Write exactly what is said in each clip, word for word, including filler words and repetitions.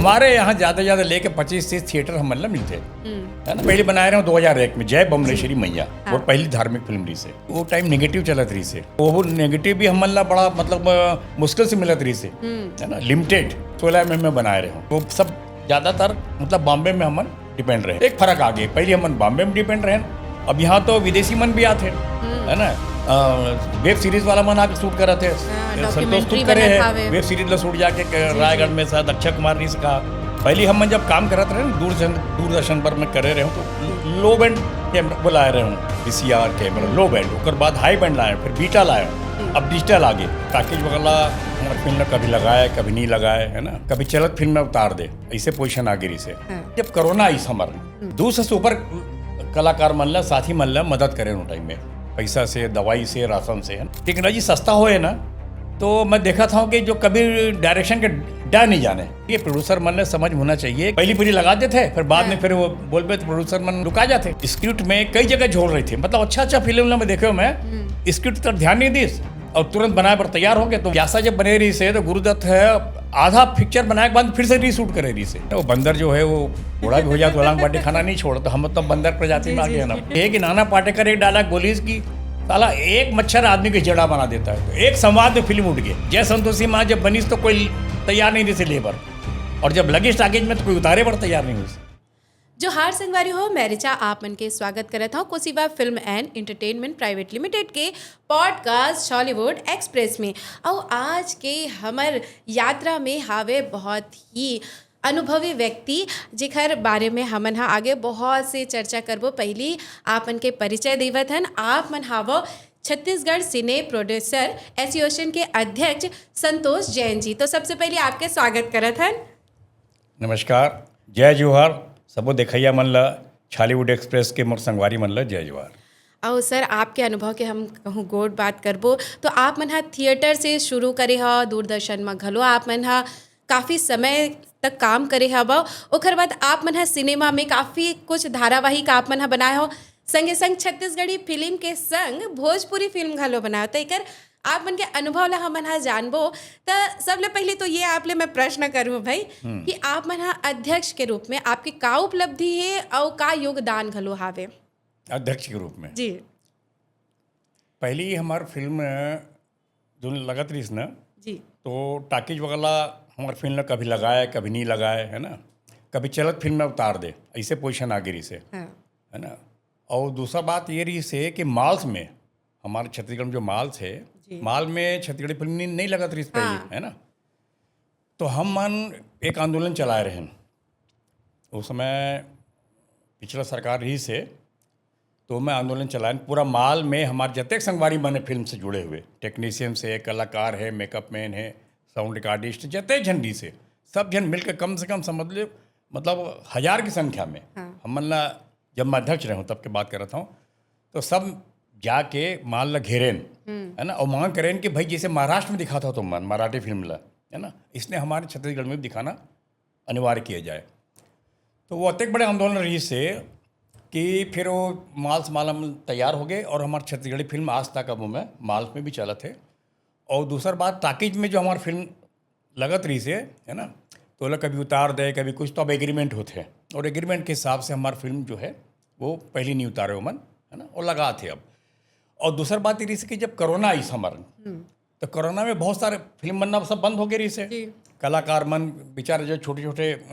हमारे यहाँ ज्यादा ज्यादा लेके पच्चीस तीस थिएटर हमन ला मिलथे। है ना, पहली बनाए रहे दो हजार एक में, जय बमलेश्वरी मैया। वो पहली धार्मिक फिल्म रहिसे। वो टाइम नेगेटिव चलत रहिसे। वो नेगेटिव भी हमन ला बड़ा, मतलब, अ, मुश्किल से मिलत रहिसे, है ना, लिमिटेड। सोलह एमएम में बनाए रहे हो, वो सब ज्यादातर, मतलब, बॉम्बे में हमन डिपेंड रहे। एक फर्क आ गया, पहले हमन बॉम्बे में डिपेंड रहे, अब यहाँ तो विदेशी मन भी आथे, है ना। वेब सीरीज वाला मन आके शूट करत हे। संतोष खुद करे हे वेब सीरीज ला शूट जाके रायगढ़ में, शायद अक्षय कुमार रिस का। पहले हमन जब काम करत रहे ना, दूरदर्शन दूरदर्शन पर मैं करे रहे हूँ, तो लो बैंड कैमरा बुलाए रहे हूँ, पीसीआर कैमरा, लो बैंड, ओकर बाद हाई बैंड लाए, फिर बीटा लाए, अब डिजिटल आ गए। पैकेज वगैरह हमारे फिल्म में कभी लगाए, कभी नहीं लगाए, है ना, कभी चलत फिल्म में उतार दे, ऐसे पोजीशन आ गई रिसे। जब कोरोना आई हमर, दू सौ से ऊपर कलाकार मन ला, साथी मन ला मदद करे उन टाइम में, पैसा से, दवाई से, राशन से, है ना। टेक्नोलॉजी सस्ता होए ना, तो मैं देखा था कि जो कभी डायरेक्शन के डर नहीं जाने, ये प्रोड्यूसर मन ला समझ होना चाहिए। पहली पूरी लगा देते, फिर बाद में फिर वो बोलबे तो प्रोड्यूसर मन लुका जाते। स्क्रिप्ट में कई जगह झोल रही थी, मतलब, अच्छा अच्छा फिल्म ला मैं देखे हूँ मैं, स्क्रिप्ट तरफ ध्यान नहीं दिस और तुरंत बनाए पर तैयार हो गए। तो व्यासा जब बने रहिसे तो गुरुदत्त है, आधा पिक्चर बनाए के बाद फिर से रीशूट करे रहिसे। वो बंदर जो है वो बूढ़ा भी हो जाए तो उलांग बाटी खाना नहीं छोड़, तो हम तो बंदर प्रजाति में आ गए ना। एक नाना पाटेकर एक डायलॉग बोलिस कि साला एक मच्छर आदमी के जड़ा बना देता है। तो एक संवाद में फिल्म उठ गई। जय संतोषी माँ जब बनिस तो कोई तैयार नहीं रहिसे लेबर, और जब लगिस टाकीज में तो कोई उतारे पर तैयार नहीं हुई। जोहार संगवारी हो, मैं रिचा आप मन के स्वागत करत हौं Kosiva film and entertainment private limited के पॉडकास्ट छॉलीवुड एक्सप्रेस में। अउ आज के हमर यात्रा में हावे बहुत ही अनुभवी व्यक्ति, जेकर बारे में हमन ह आगे बहुत से चर्चा करबो। पहली आप मन के परिचय देवत हन, आप मन हावो छत्तीसगढ़ सिने प्रोड्यूसर एसोसिएशन के अध्यक्ष संतोष जैन जी। तो सबसे पहले आपके स्वागत करत हन। नमस्कार, जय जोहार, सबो देखइया मन ला, छॉलीवुड एक्सप्रेस के मोर संगवारी मन ला जय जोहार। अउ सर, आपके अनुभव के हम कहूँ गोठ बात करबो, तो आप मन ह थिएटर से शुरू करे हव, दूरदर्शन म घलो आप मन ह काफ़ी समय तक काम करे हवव। ओखर बाद आप मन ह सिनेमा में काफ़ी कुछ धारावाहिक आप मन ह बनाए हव, संगे संग छत्तीसगढ़ी फिल्म के संग भोजपुरी फिल्म घलो बनाए हव। त एकर आप मन के अनुभव ला हमन ह जानबो, त सबले पहले तो ये आप ले मैं प्रश्न करूँ भाई, कि आप मन ह अध्यक्ष के रूप में आपके का उपलब्धि हे अउ का योगदान घलो हावे? अध्यक्ष के रूप में? जी। पहली हमार फिल्म जो लगत रहिस ना, जी। तो टाकीज वाला हमार फिल्म ला कभी लगाए, कभी नहीं लगाए, है ना, कभी चलत फिल्म में उतार दे, ऐसे पोजीशन आ गई रहिसे, हाँ। है ना। और दूसरा बात ये रहिसे कि मॉल्स में, हमारे छत्तीसगढ़ में जो मॉल्स हे, जी। मॉल में छत्तीसगढ़ी फिल्म नहीं, नहीं लगत रहिस पहले, हाँ। है ना। तो हम मन एक आंदोलन चलाए रहेन। उस समय पिछला सरकार रहिसे, तो मैं आंदोलन चलाएन। पूरा मॉल में हमारे जतेक संगवारी मन हे फिल्म से जुड़े हुए, टेक्नीशियन से, कलाकार हे, मेकअप मैन हे, साउंड रिकॉर्डिस्ट, जतेक झन रहिसे, सब झन मिलकर कम से कम समझ लो, मतलब, हजार की संख्या में हाँ। हमन ला, जब मैं अध्यक्ष रहे हूँ तब के बात करत हूँ, तो सब जाके मॉल ला घेरेन, है ना, और मांग करेन कि भाई, जैसे महाराष्ट्र में दिखात हो तुम मन मराठी फिल्म ला, है ना, इसने हमारे छत्तीसगढ़ में भी दिखाना अनिवार्य किया जाए। तो वो अतेक बड़े आंदोलन रहिसे कि फिर वो मॉल्स मॉल तैयार हो गए और हमारे छत्तीसगढ़ी फिल्म आज तक अब में मॉल्स में भी चलत हे। और दूसर बात, टाकीज में जो हमार फिल्म लगत रहिसे, है ना, तो ओला कभी उतार दे, कभी कुछ, तो अब एग्रीमेंट होत हे और एग्रीमेंट के हिसाब से हमार फिल्म जो है वो पहली नहीं उतारे ओमन, है ना, वो लगात हे अब। और दूसर बात ये रहिसे कि जब कोरोना आइस हमार, तो कोरोना में बहुत सारे फिल्म बनना सब बंद हो गए रहिसे। जी। कलाकार मन बेचारे जो छोटे-छोटे, अ,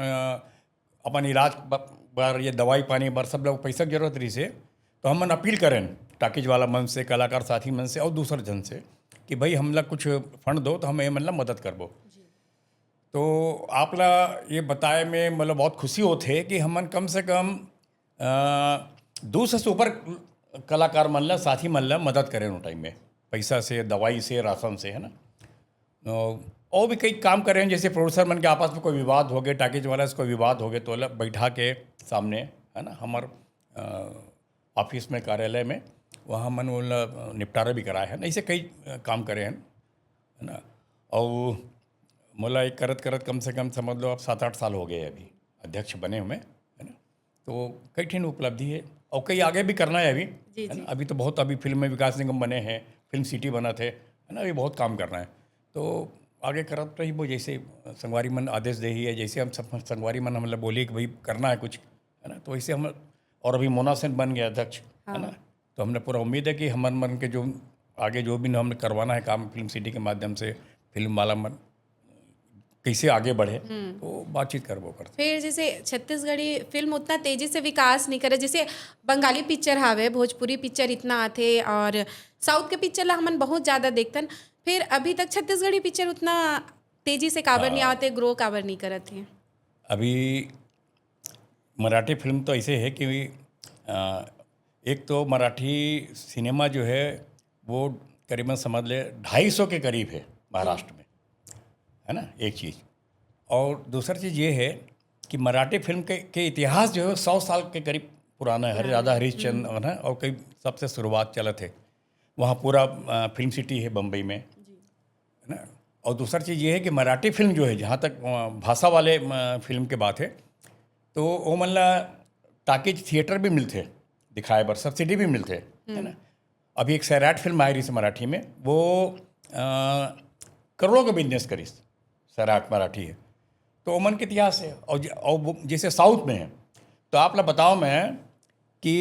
अपन इलाज ब-, बर, ये दवाई पानी बर सब लोग पैसा के जरूरत रहिसे, तो हमन अपील करेन टाकीज वाला मन से, कलाकार साथी मन से और दूसर झन से कि भाई, हमला कुछ फंड दो तो हम ये मन ला मदद करबो। जी। तो आप ला ये बताए में मतलब बहुत खुशी होत हे कि हमन कम से कम, अ, दू सौ से ऊपर कलाकार मन ला, साथी मन ला मदद करेन वो टाइम में, पैसा से, दवाई से, राशन से, है ना। अ, और भी कई काम करे हैं, जैसे प्रोड्यूसर मन के आपस में कोई विवाद हो गए, टाकीज वाला से कोई विवाद हो गए, तो ओला बैठा के सामने, है ना, हमार, अ, ऑफिस में, कार्यालय में, वहाँ मन ओला निपटारा भी कराए हैं। ऐसे कई, अ, काम करे हैं, है ना। और मोला एक करत करत कम से कम समझ लो आप सात आठ साल हो गए अभी अध्यक्ष बने हुए, है ना। तो कई ठिन उपलब्धि है और कई आगे भी करना है अभी, जी, है ना? जी। अभी तो बहुत, अभी फिल्म में विकास निगम बने हैं, फिल्म सिटी बनत हे, है ना, अभी बहुत काम करना है। तो आगे करत रहिबो, जैसे संगवारी मन आदेश देही है, जैसे हम सब संगवारी मन हमला बोली कि भाई करना है कुछ, है ना, तो वैसे हम। और अभी मोना सेन बन गया अध्यक्ष, है ना, तो हमने पूरा उम्मीद है कि हमन मन के जो आगे जो भी हमने करवाना है काम फिल्म सिटी के माध्यम से, फिल्म वाला मन कैसे आगे बढ़े, तो बातचीत करबो करते। फिर जैसे छत्तीसगढ़ी फिल्म उतना तेजी से विकास नहीं करे, जैसे बंगाली पिक्चर हावे, भोजपुरी पिक्चर इतना आथे और साउथ के पिक्चर ला हमन बहुत ज्यादा देखथन, फिर अभी तक छत्तीसगढ़ी पिक्चर उतना तेजी से काबर नहीं आवत हे, ग्रो काबर नहीं करत हे? अभी मराठी फिल्म तो ऐसे है कि अ, एक तो मराठी सिनेमा जो है वो करीबन समझ ले ढाई सौ के करीब है महाराष्ट्र में, है ना, एक चीज़। और दूसरी चीज़ ये है कि मराठी फिल्म के, के इतिहास जो है सौ साल के करीब पुराना है। हरि राधा हरिश्चंद्र, है ना, और कई सबसे शुरुआत चलत है वहाँ पूरा अ, फिल्म सिटी है बम्बई में, है ना। और दूसरी चीज़ ये है कि मराठी फिल्म जो है, जहाँ तक अ, भाषा वाले अ, फिल्म के बात है, तो वो मन ला टाकीज थिएटर भी मिलते, दिखाए बर सब्सिडी भी मिलते, है ना। अभी एक सैराट फिल्म आई रही मराठी में, वो अ, करोड़ों का बिजनेस करिस, सैराट मराठी है, तो ओमन के इतिहास है। और ज- और वो जैसे साउथ में है, तो आप ला बताओ मैं कि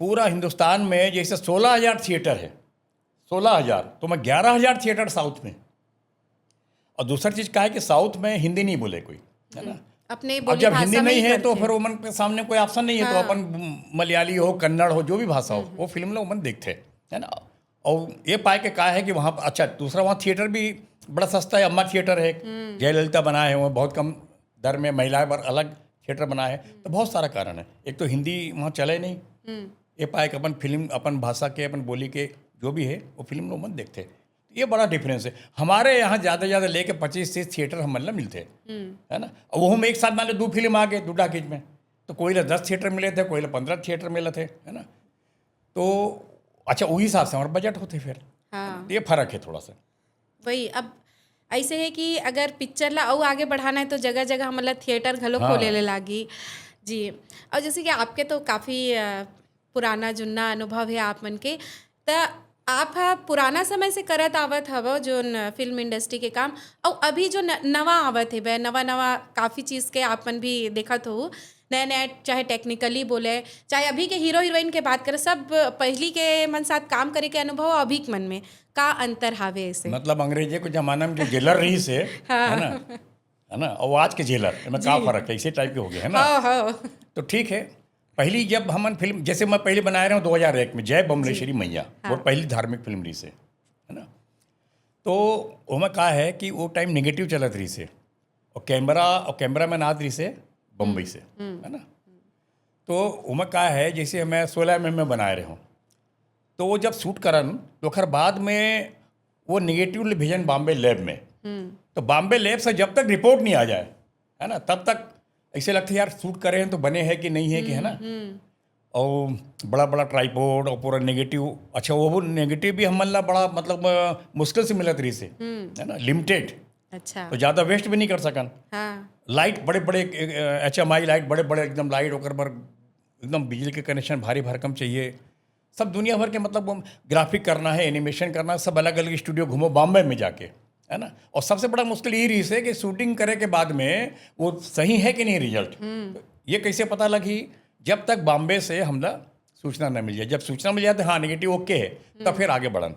पूरा हिंदुस्तान में जैसे सोलह हज़ार थिएटर है, सोलह हज़ार, तो मैं ग्यारह हज़ार थिएटर साउथ में। और दूसरी चीज़ का है कि साउथ में हिंदी नहीं बोले कोई, है ना। अपने अब बोली जब भाषा हिंदी में नहीं ही है तो करते फिर हैं। ओमन के सामने कोई ऑप्शन नहीं है, तो हाँ। अपन मलयाली हो, कन्नड़ हो, जो भी भाषा हो, वो फिल्म लोग ओमन देखते हैं, है ना। और ये पाए के का है कि वहाँ, अच्छा, दूसरा वहाँ थिएटर भी बड़ा सस्ता है, अम्मा थिएटर है, जयललिता बनाए हैं, वो बहुत कम दर में महिलाएं पर अलग थिएटर बनाए हैं। तो बहुत सारा कारण है, एक तो हिंदी वहाँ चले नहीं, ये पाए कि अपन फिल्म, अपन भाषा के, अपन बोली के जो भी है, वो फिल्म लोग ओमन देखते हैं। ये बड़ा डिफरेंस है। हमारे यहाँ ज़्यादा से ज़्यादा लेके पच्चीस तीस थिएटर हमन ला मिलते हैं, है ना। और वो हम एक साथ मान लो दो फिल्म आ गए दो टाकीज में, तो कोई ला दस थिएटर मिले थे, कोई ला पन्द्रह थिएटर मिले थे, है ना। तो अच्छा, वही हिसाब से हमारा बजट होते फिर। हाँ। ये फर्क है थोड़ा सा। वही, अब ऐसे है कि अगर पिक्चर ला अउ आगे बढ़ाना है तो जगह जगह हमन ला थिएटर घलो हाँ। खोले ले लागी जी। और जैसे कि आपके तो काफ़ी पुराना जुन्ना अनुभव है आप मन के, त आप ह पुराना समय से करत आवत हवो जोन फिल्म इंडस्ट्री के काम, अउ अभी जो न, नवा आवत हेवय, नवा नवा काफ़ी चीज़ के आप मन भी देखत हो, नया नया, चाहे टेक्निकली बोले, चाहे अभी के हीरो हीरोइन के बात करें, सब पहली के मन साथ काम करे के अनुभव अभी के मन में का अंतर हावे ऐसे? मतलब अंग्रेजी के जमाना में जो जेलर रहिस है, है ना, है ना, और आज के जेलर में का फर्क है, इसी टाइप के हो गए, है ना। हाँ हाँ। तो ठीक है, पहली जब हमन फिल्म, जैसे मैं पहले बनाए रहे हूँ दो हज़ार एक में, जय बमलेश्वरी मैया, वो पहली धार्मिक फिल्म रहिस है, है ना। तो ओमा का है कि वो टाइम नेगेटिव चलत रहिस है, और कैमरा, और कैमरा मैन आत रहिस है बम्बई से, है ना। तो ओमा का है, जैसे मैं सोलह एम एम में बनाए रहे हूँ, तो वो जब शूट करन तो ओखर बाद में वो नेगेटिव ले भेजन बॉम्बे लैब में। तो बॉम्बे लैब से जब तक रिपोर्ट नहीं आ जाए, है ना, तब तक ऐसे लगते यार शूट करे हैं तो बने हैं कि नहीं है कि, है ना। और बड़ा बड़ा ट्राइपॉड और पूरा नेगेटिव। अच्छा, वो नेगेटिव भी हमन ला बड़ा, मतलब, अ, मुश्किल से मिलत रहिस है, है ना, लिमिटेड। अच्छा। तो ज़्यादा वेस्ट भी नहीं कर सकन। हाँ। लाइट बड़े बड़े, एच एम आई लाइट बड़े बड़े एकदम लाइट, ओकर पर एकदम बिजली के कनेक्शन भारी भरकम चाहिए। सब दुनिया भर के, मतलब, वो ग्राफिक करना है, एनिमेशन करना है, सब अलग अलग स्टूडियो घूमो बॉम्बे में जाके, है ना। और सबसे बड़ा मुश्किल ये रहिस है कि शूटिंग करे के बाद में वो सही है कि नहीं रिजल्ट, ये कैसे पता लगी? जब तक बॉम्बे से हमला सूचना न मिल जाए। जब सूचना मिल जाए तो हाँ, नेगेटिव ओके है, तब फिर आगे बढ़न।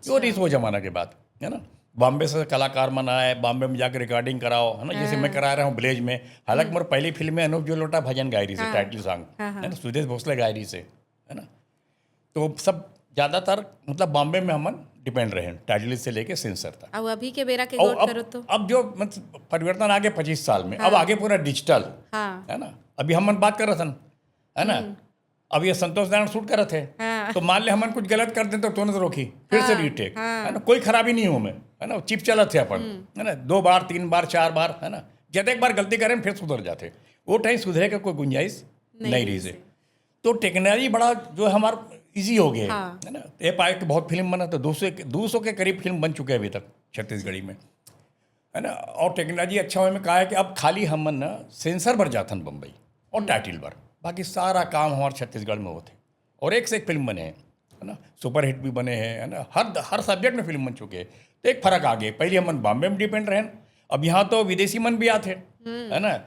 जो रहिस वो जमाना के बात, है ना। बॉम्बे से कलाकार मन आए, बॉम्बे में जाकर रिकॉर्डिंग कराओ, है ना, जैसे मैं करा रहा हूँ ब्लेज में। हालांकि मोर पहली फिल्म में अनूप जलोटा भजन गाय रहिस है, टाइटल सॉन्ग, है ना, सुदेश भोसले गाय रहिस है, है ना। तो सब ज़्यादातर, मतलब, बॉम्बे में हमन डिपेंड रहे, टाइटल से लेके सेंसर तक। अब अभी के बेरा के और गौर अब, करो तो अब जो, मतलब, परिवर्तन आगे पच्चीस साल में, अब आगे पूरा डिजिटल, हाँ। है ना। अभी हमन बात कर रहे थे, है ना, अब ये संतोष नारायण शूट करत है, हाँ। तो मान ले हमन कुछ गलत कर दें तो तुरंत रोकी, फिर से हाँ, रीटेक, हाँ। है ना, कोई खराबी नहीं हो में, है ना, चिप चलत है अपन, है ना, दो बार, तीन बार, चार बार, है ना, जब एक बार गलती करें फिर सुधर जाते। वो टाइम सुधरे का कोई गुंजाइश नहीं नहीं रहिस है। तो टेक्नोलॉजी बड़ा जो हमारा इजी हो गया है, हाँ। है ना। ये पाए कि बहुत फिल्म बना, तो दो सौ के, दो सौ के करीब फिल्म बन चुके हैं अभी तक छत्तीसगढ़ी में, है ना। और टेक्नोलॉजी अच्छा होए में का है कि अब खाली हमन ना सेंसर बर जाथन बम्बई और टाइटल बर, बाकी सारा काम हमारे छत्तीसगढ़ में होते। और एक से एक फिल्म बने हैं, है ना, सुपरहिट भी बने हैं, है ना, हर हर सब्जेक्ट में फिल्म बन चुके हैं। तो एक फर्क आ गया। पहले हमन बॉम्बे में डिपेंड रहन, अब यहाँ तो विदेशी मन भी आथे, है ना?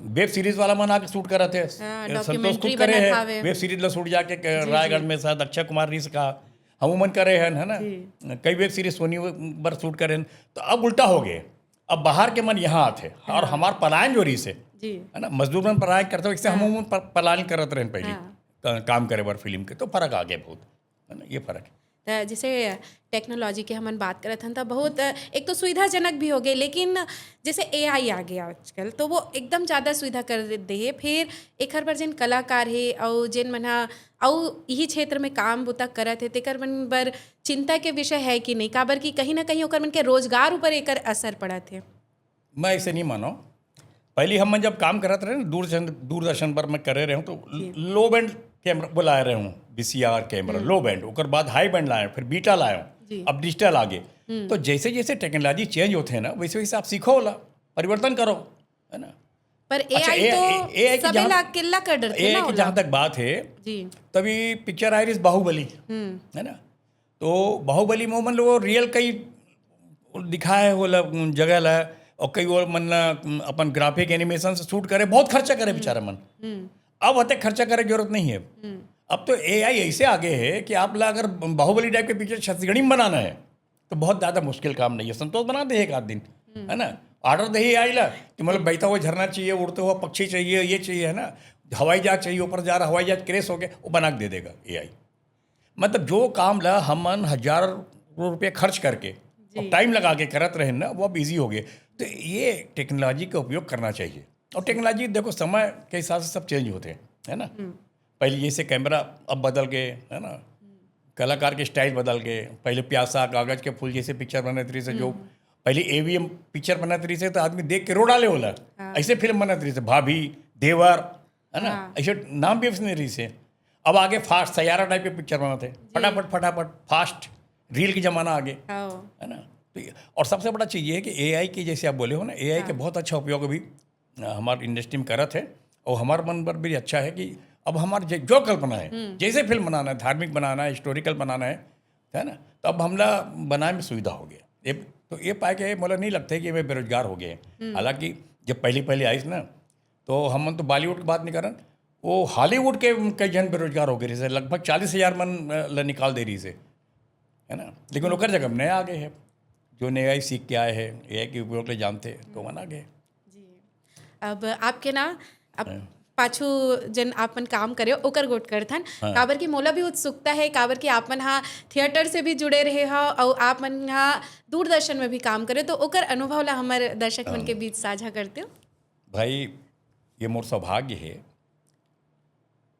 वेब सीरीज वाला मन आके शूट करत हे। हाँ, संतोष खुद documentary करे बनत है, हावे। वेब सीरीज ला शूट जाके क- रायगढ़ में शायद अक्षय कुमार रिस का हम मन करे हैं, है ना? कई वेब सीरीज सोनी बर शूट करे हैं। तो अब उल्टा हो गए, अब बाहर के मन यहाँ आथे और हमार पलायन जो रिस है, जी। है ना, मजदूर मन पलायन करते हो, इससे हम मन प- पलायन करत रहन पहले हाँ। का- काम करे बर फिल्म के, तो फर्क आ गया बहुत, है ना? ये फर्क है। त जैसे टेक्नोलॉजी के हमन बात करत हन, त बहुत, एक तो सुविधाजनक भी हो गए, लेकिन जैसे एआई आ गया आजकल, तो वो एकदम ज़्यादा सुविधा कर दे हे। फिर एखर बर जेन कलाकार हे, अउ जेन मन ह अउ इही क्षेत्र में काम बुता करत हे, तेकर मन बर चिंता के विषय है कि नहीं? काबर कि कहीं ना कहीं ओकर मन के रोजगार ऊपर एकर असर पड़त हे। मैं ऐसे नहीं मानो। पहले हम जब काम करत रहे ना, दूरदर्शन दूरदर्शन पर मैं करे रहे हूँ, तो लो बैंड कैमरा बुलाए रहे हूँ, बीसीआर कैमरा, लो बैंड, ओकर बाद हाई बैंड लाए, फिर बीटा लाए, जी। अब डिजिटल आ गए। तो जैसे जैसे टेक्नोलॉजी चेंज होते हैं ना, वैसे वैसे आप सीखो ला, परिवर्तन करो, है ना? पर अच्छा, एआई ए- तो ए- एआई की सबे जहाँ- ला अकेला कर डरथे एआई ना की ओला। जहाँ तक बात है, जी। तभी पिक्चर आई रही बाहुबली, हम्म। है ना? तो बाहुबली में मन लोग रियल कई दिखाए होला जगह ला, और कई वो मन ला अपन ग्राफिक एनिमेशन से शूट करे, बहुत खर्चा करे बेचारे मन। हम्म। अब अतक खर्चा करे की जरूरत नहीं है। अब तो एआई ऐसे आगे है कि आप ला अगर बाहुबली टाइप के पिक्चर छत्तीसगढ़ी में बनाना है तो बहुत ज़्यादा मुश्किल काम नहीं है। संतोष बना दे एक आध दिन, है ना? ऑर्डर दे ही आई ला कि मतलब बहता हुआ झरना चाहिए, उड़ते हुआ पक्षी चाहिए, ये चाहिए, है ना, हवाई जहाज चाहिए, ऊपर जा रहा हवाई जहाज क्रैश हो गया, वो बना के दे देगा एआई। मतलब जो काम ला हमन हजारों रुपये खर्च करके और टाइम लगा के करत रहे ना, वो अब ईजी हो गए। तो ये टेक्नोलॉजी का उपयोग करना चाहिए। और टेक्नोलॉजी देखो, समय के हिसाब से सब चेंज होते हैं, है ना? पहले जैसे कैमरा, अब बदल गए, है ना? कलाकार के स्टाइल बदल गए। पहले प्यासा, कागज के फूल जैसे पिक्चर बनत रही से, जो पहले एवीएम पिक्चर बनत रही से तो आदमी देख के रो डाले होला। ऐसे फिल्म बनत रही से, भाभी, देवर, है ना? हाँ। ऐसे नाम भी नहीं रही से। अब आगे फास्ट सैयारा टाइप के पिक्चर बनाते हैं, फटाफट फटाफट, फास्ट रील की जमाना आगे, हाँ। है ना? तो ये, और सबसे बड़ा चीज़ ये है कि एआई की, जैसे आप बोले हो ना, एआई के बहुत अच्छा उपयोग अभी हमारे इंडस्ट्री में करत है। और हमारे मन पर भी अच्छा है कि अब हमारे जे- जो कल्पना है, जैसे फिल्म बनाना है, धार्मिक बनाना है, हिस्टोरिकल बनाना है, है ना, तो अब हमला बनाए में सुविधा हो गया। ये तो ये पाए के मोला नहीं लगता है कि मैं बेरोजगार हो गए। हालांकि जब पहली पहली आइस ना, तो हम तो बॉलीवुड की बात नहीं करन, वो हॉलीवुड के कई जन बेरोजगार हो गए रही से, लगभग चालीस हजार मन अ, ल निकाल दे रही से, है ना? लेकिन ओकर जगह में नया आ गए हैं, जो नया ही सीख के आए हैं, एआई के उपयोग ले जानते हैं, तो मन आ गए। जी। अब आपके ना, अब पाछू जन आप मन काम करे ओकर गोठ करथन। काबर कि मोला भी उत्सुकता है, काबर कि आप मन हा थिएटर से भी जुड़े रहे हो, अउ आप मन हा दूरदर्शन में भी काम करे, तो ओकर अनुभव ला हमर दर्शक मन के बीच साझा करते हो। भाई, ये मोर सौभाग्य है।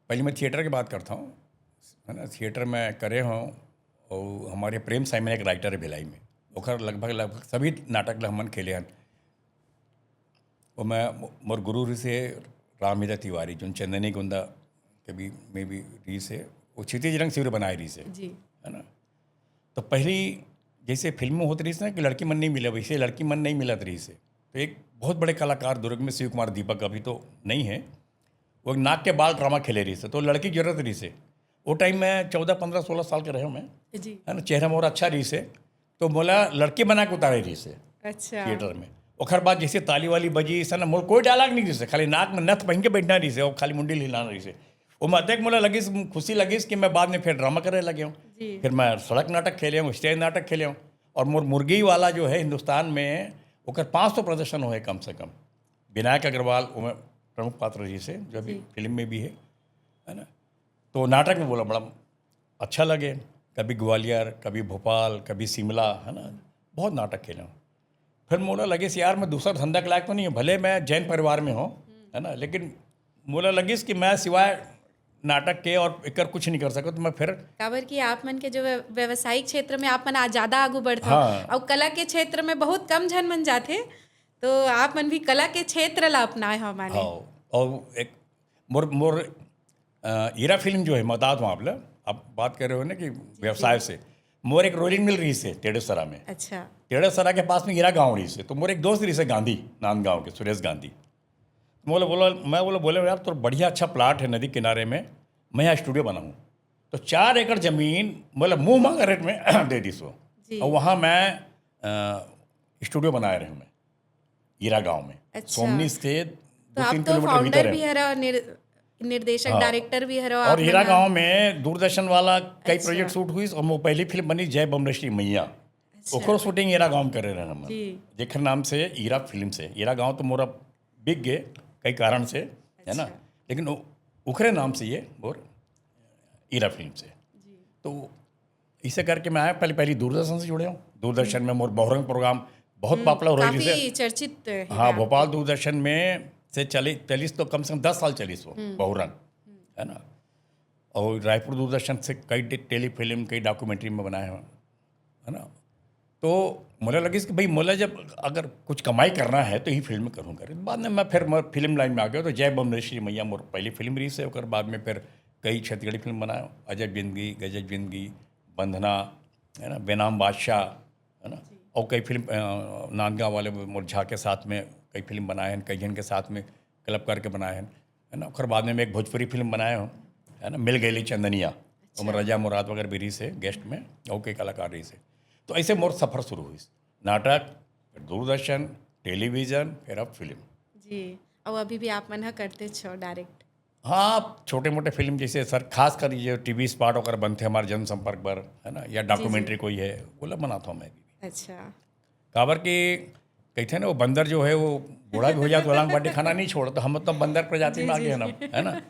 पहले मैं थिएटर की बात करता हूँ, है ना? थिएटर में करे हूँ, और हमारे प्रेम साइमन एक राइटर है भिलाई में, ओकर लगभग लगभग सभी नाटक ला हमन खेले हैं। वो मैं मोर गुरु रही से रामहिदा तिवारी, जो चंदनी गोंदा के भी में भी रही से, वो क्षितिज रंग शिविर बनाए रही से, जी। है ना? तो पहली जैसे फिल्म में होत रही से ना कि लड़की मन नहीं मिले, वैसे लड़की मन नहीं मिलत रही से। तो एक बहुत बड़े कलाकार दुर्ग में शिव कुमार दीपक अभी तो नहीं है, वो एक नाक के बाल ड्रामा खेले रही से, तो लड़की की जरूरत रही से। वो टाइम में चौदह, पन्द्रह, सोलह साल के रहे हूँ मैं, जी। है ना? चेहरा मोर अच्छा रही से, तो मोला लड़की बना के उतारे रही से अच्छा। थिएटर में। ओकर बाद जैसे ताली वाली बजी से ना, मोर कोई डायलॉग नहीं रही से, खाली नाक में नथ पहन के बैठना रही से और खाली मुंडी हिलाना रही से। वो मैं अतेक मोला लगिस, खुशी लगिस कि मैं बाद में फिर ड्रामा करे लगे हूँ। जी। फिर मैं सड़क नाटक खेले हूँ, स्टेज नाटक खेले हूँ, और मोर मुर्गी वाला जो है हिंदुस्तान में, ओकर पाँच सौ प्रदर्शन हुए कम से कम। विनायक अग्रवाल ओमे प्रमुख पात्र रही से, जो अभी फिल्म में भी है, है ना? तो नाटक में बोला बड़ा अच्छा लगे, कभी ग्वालियर, कभी भोपाल, कभी शिमला, है ना, बहुत नाटक खेले हूँ। फिर मोला लगे यार, मैं दूसरा धंधा के लायक तो नहीं हूँ, भले मैं जैन परिवार में हूँ, है ना, लेकिन मोला लगिस कि मैं सिवाय नाटक के और एकर कुछ नहीं कर सकत, तो मैं फिर काबर कि आप मन के जो व्य-, व्यावसायिक क्षेत्र में आप मन आज ज्यादा आगू बढ़त हो, हाँ। और कला के क्षेत्र में बहुत कम झन मन जाथे, तो आप मन भी कला के क्षेत्र ला अपनाए हो माने। हाँ, और एक मोर मोर अ, हीरा फिल्म जो है, मैं बता दूँ आप ला, आप बात कर रहे हो ना कि व्यवसाय से, मोर एक रोलिंग मिल रही से टेढ़ेसरा में, अच्छा। टेढ़ेसरा के पास में हीरा गांव रही से, तो मोर एक दोस्त रही से गांधी, नांदगांव के सुरेश गांधी। मोला बोला, मैं बोला, बोले, "यार, तो बढ़िया अच्छा प्लाट है नदी किनारे में, मैं यहाँ स्टूडियो बनाऊँ।" तो चार एकड़ जमीन मोला मुंह मांगा रेट में दे दी सो। जी। और वहाँ मैं स्टूडियो बनाए रहे हूँ मैं, हीरा गांव में। अच्छा। सोमनी से तो दो आप तीन तो किलोमीटर फाउंडर भीतर भी है। हरो, निर, निर्देशक हाँ। डायरेक्टर भी हरो और आप हीरा मन ह। गांव में दूरदर्शन वाला कई अच्छा। प्रोजेक्ट शूट हुई और वो पहली फिल्म बनी जय बमलेश्वरी मैया। अच्छा। ओकरो शूटिंग हीरा गांव में करे रहे हम। जी। जेकर नाम से हीरा फिल्म से, हीरा गांव तो मोरा बिक गए कई कारण से, है ना, अच्छा। लेकिन ओ- ओकरे नाम से ये मोर हीरा फिल्म से। जी। तो इसे करके मैं आया, पहले पहली दूरदर्शन से जुड़े हूँ। दूरदर्शन में मोर बहुरंग प्रोग्राम बहुत पॉपुलर हो रही काफी है। चर्चित है हाँ, आप। भोपाल दूरदर्शन में से चली चलिस तो कम से कम दस साल चलिस वो बहुरंग, है ना। और रायपुर दूरदर्शन से कई टे- टेलीफिल्म, कई डॉक्यूमेंट्री में बनाए हैं, है ना। तो मोला लगिस कि भाई, मोला जब अगर कुछ कमाई करना है तो ही फिल्म में करूँगा। बाद में मैं फिर मैं फिल्म लाइन में आ गया, तो जय बमलेश्वरी मैया मोर पहली फिल्म रही से। ओकर बाद में फिर कई छत्तीसगढ़ी फिल्म बनाए, अजब जिंदगी, गजब जिंदगी, बंधना, है ना, बेनाम बादशाह, है ना, और कई फिल्म, अ, नांदगांव वाले मोर झा के साथ में कई फिल्म बनाए हैं, कई जन के साथ में क्लब करके बनाए हैं, है ना। ओकर बाद में मैं एक भोजपुरी फिल्म बनाए हूँ, है ना, मिल गईली चंदनिया, ओमे रजा मुराद वगैरह भी रही से गेस्ट में, और कई कलाकार रही से। तो ऐसे मोर सफर शुरू हुई, नाटक, फिर दूरदर्शन, टेलीविजन, फिर अब फिल्म। जी। और अभी भी आप मन ह करते छो डायरेक्ट? हाँ, छोटे मोटे फिल्म जैसे सर, खास कर ये टीवी स्पॉट वगैरह बनते हमारे जनसंपर्क पर, है ना, या डॉक्यूमेंट्री कोई है, वो ला बनाता हूँ मैं भी। अच्छा। काबर कि कहते हैं ना, वो बंदर जो है वो बूढ़ा भी हो जाए तो लांग बाटी खाना नहीं छोड़, तो हम तो बंदर प्रजाति में आ गए ना, है ना।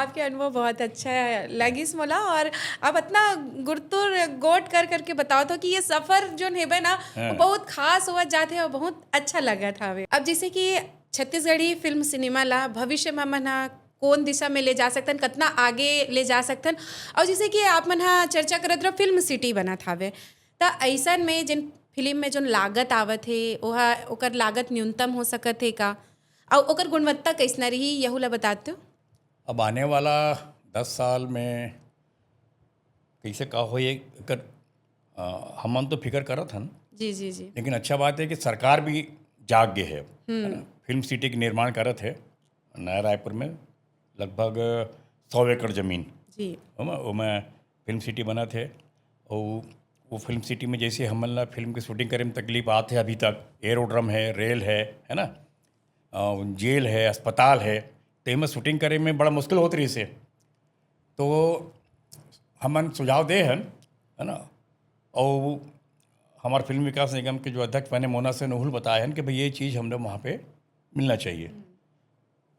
आपके अनुभव बहुत अच्छा है, लगिस मोला। और अब इतना गुरतुर गोट कर करके बताओ तो कि ये सफर जो हेबे ना, वो हाँ। बहुत खास हुआ जाते और बहुत अच्छा लगा था हवे। अब जैसे कि छत्तीसगढ़ी फिल्म सिनेमा ला भविष्य में मन ह कौन दिशा में ले जा सकथन, कितना आगे ले जा सकथन, और जैसे कि आप मन ह चर्चा करत रहो फिल्म सिटी बनत हावे, त ऐसन में जिन फिल्म में जोन लागत आवत हे, ओहा, ओकर लागत न्यूनतम हो सकत हे का, और ओकर गुणवत्ता कैसना रही, यहू ला बताते हो? अब आने वाला दस साल में कैसे का हो, ये कर, आ, हमन तो फिकर करत हन, जी जी जी। लेकिन अच्छा बात है कि सरकार भी जाग गए है, है ना? फिल्म सिटी के निर्माण करत है नया रायपुर में, लगभग सौ एकड़ जमीन, जी। ओमा ओमा फिल्म सिटी बनत है। और वो फिल्म सिटी में जैसे हमन ला फिल्म की शूटिंग करे में तकलीफ आत है अभी तक, एरोड्रम है, रेल है, है ना, और जेल है, अस्पताल है, तो एमा शूटिंग करे में बड़ा मुश्किल होत रही से। तो हमन सुझाव दे हन, है ना, और हमारे फिल्म विकास निगम के जो अध्यक्ष बने मोना सेन, उहुल बताए हन कि भाई ये चीज़ हम लोग वहाँ पे मिलना चाहिए।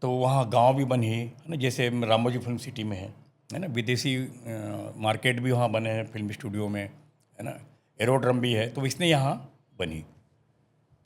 तो वहाँ गांव भी बनही, है ना, जैसे रामोजी फिल्म सिटी में है, है ना, विदेशी अ, मार्केट भी वहाँ बने हैं फिल्म स्टूडियो में, है ना, एरोड्रम भी है, तो इसने यहाँ बनही।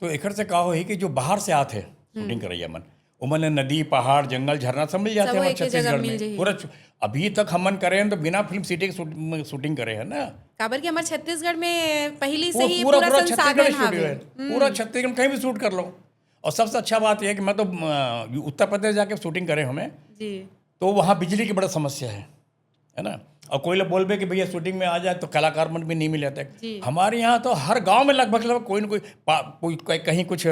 तो एकर से का होही कि जो बाहर से आत है शूटिंग करैया मन, ओमन ल नदी, पहाड़, जंगल, झरना सब मिल जाते सब हैं हमारे एक ही जगह छत्तीसगढ़ मिल में। जाही। पूरा छु- अभी तक हमन करे हैं तो बिना फिल्म सिटी के शूट-, शूटिंग करे हैं ना। काबर कि हमारे छत्तीसगढ़ में पहली से वो ही पूरा पूरा पूरा संसाधन छत्तीसगढ़ हावे। स्टूडियो है, पूरा छत्तीसगढ़ कहीं भी शूट कर लो। और सबसे अच्छा बात यह है कि मैं तो अ, उत्तर प्रदेश जाके शूटिंग करे हमें, जी। तो वहाँ बिजली की बड़ा समस्या है, है ना। और कोई लोग बोलबे कि भैया शूटिंग में आ जाए तो कलाकार मन भी नहीं मिले थे। जी। हमारे यहाँ तो हर गांव में लगभग लगभग कोई ना कोई पा- कोई कोई- कहीं कुछ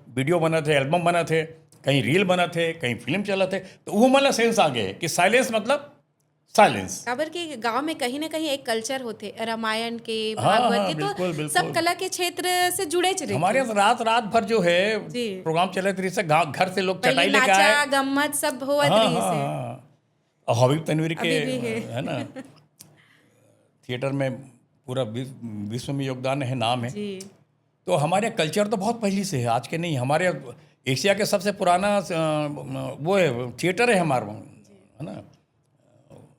वीडियो बनत है, एल्बम बनत है, कहीं रील बनत है, कहीं फिल्म चलत है, तो वो मतलब सेंस आ गए कि साइलेंस मतलब साइलेंस। काबर के गांव में कहीं ना कहीं एक कल्चर होथे रामायण के, हाँ, भागवत हाँ, के, तो बिल्कुल, बिल्कुल। सब कला के क्षेत्र से जुड़े च रहिथे। हमारे यहाँ तो रात रात भर जो है जी। प्रोग्राम चलत रही से, गाँव घर से लोग पहले चटाई लेके नाचा आए। गम्मत सब होवत हाँ, रहिस हाँ, हे। हाँ। और हबीब तनवीर के अभी भी है। है ना, थिएटर में पूरा विश्व, विश्व में योगदान है, नाम है। जी। तो हमारे कल्चर तो बहुत पहले से है, आज के नहीं। हमारे एशिया के सबसे पुराना अ, वो है, थिएटर है हमारा, है ना,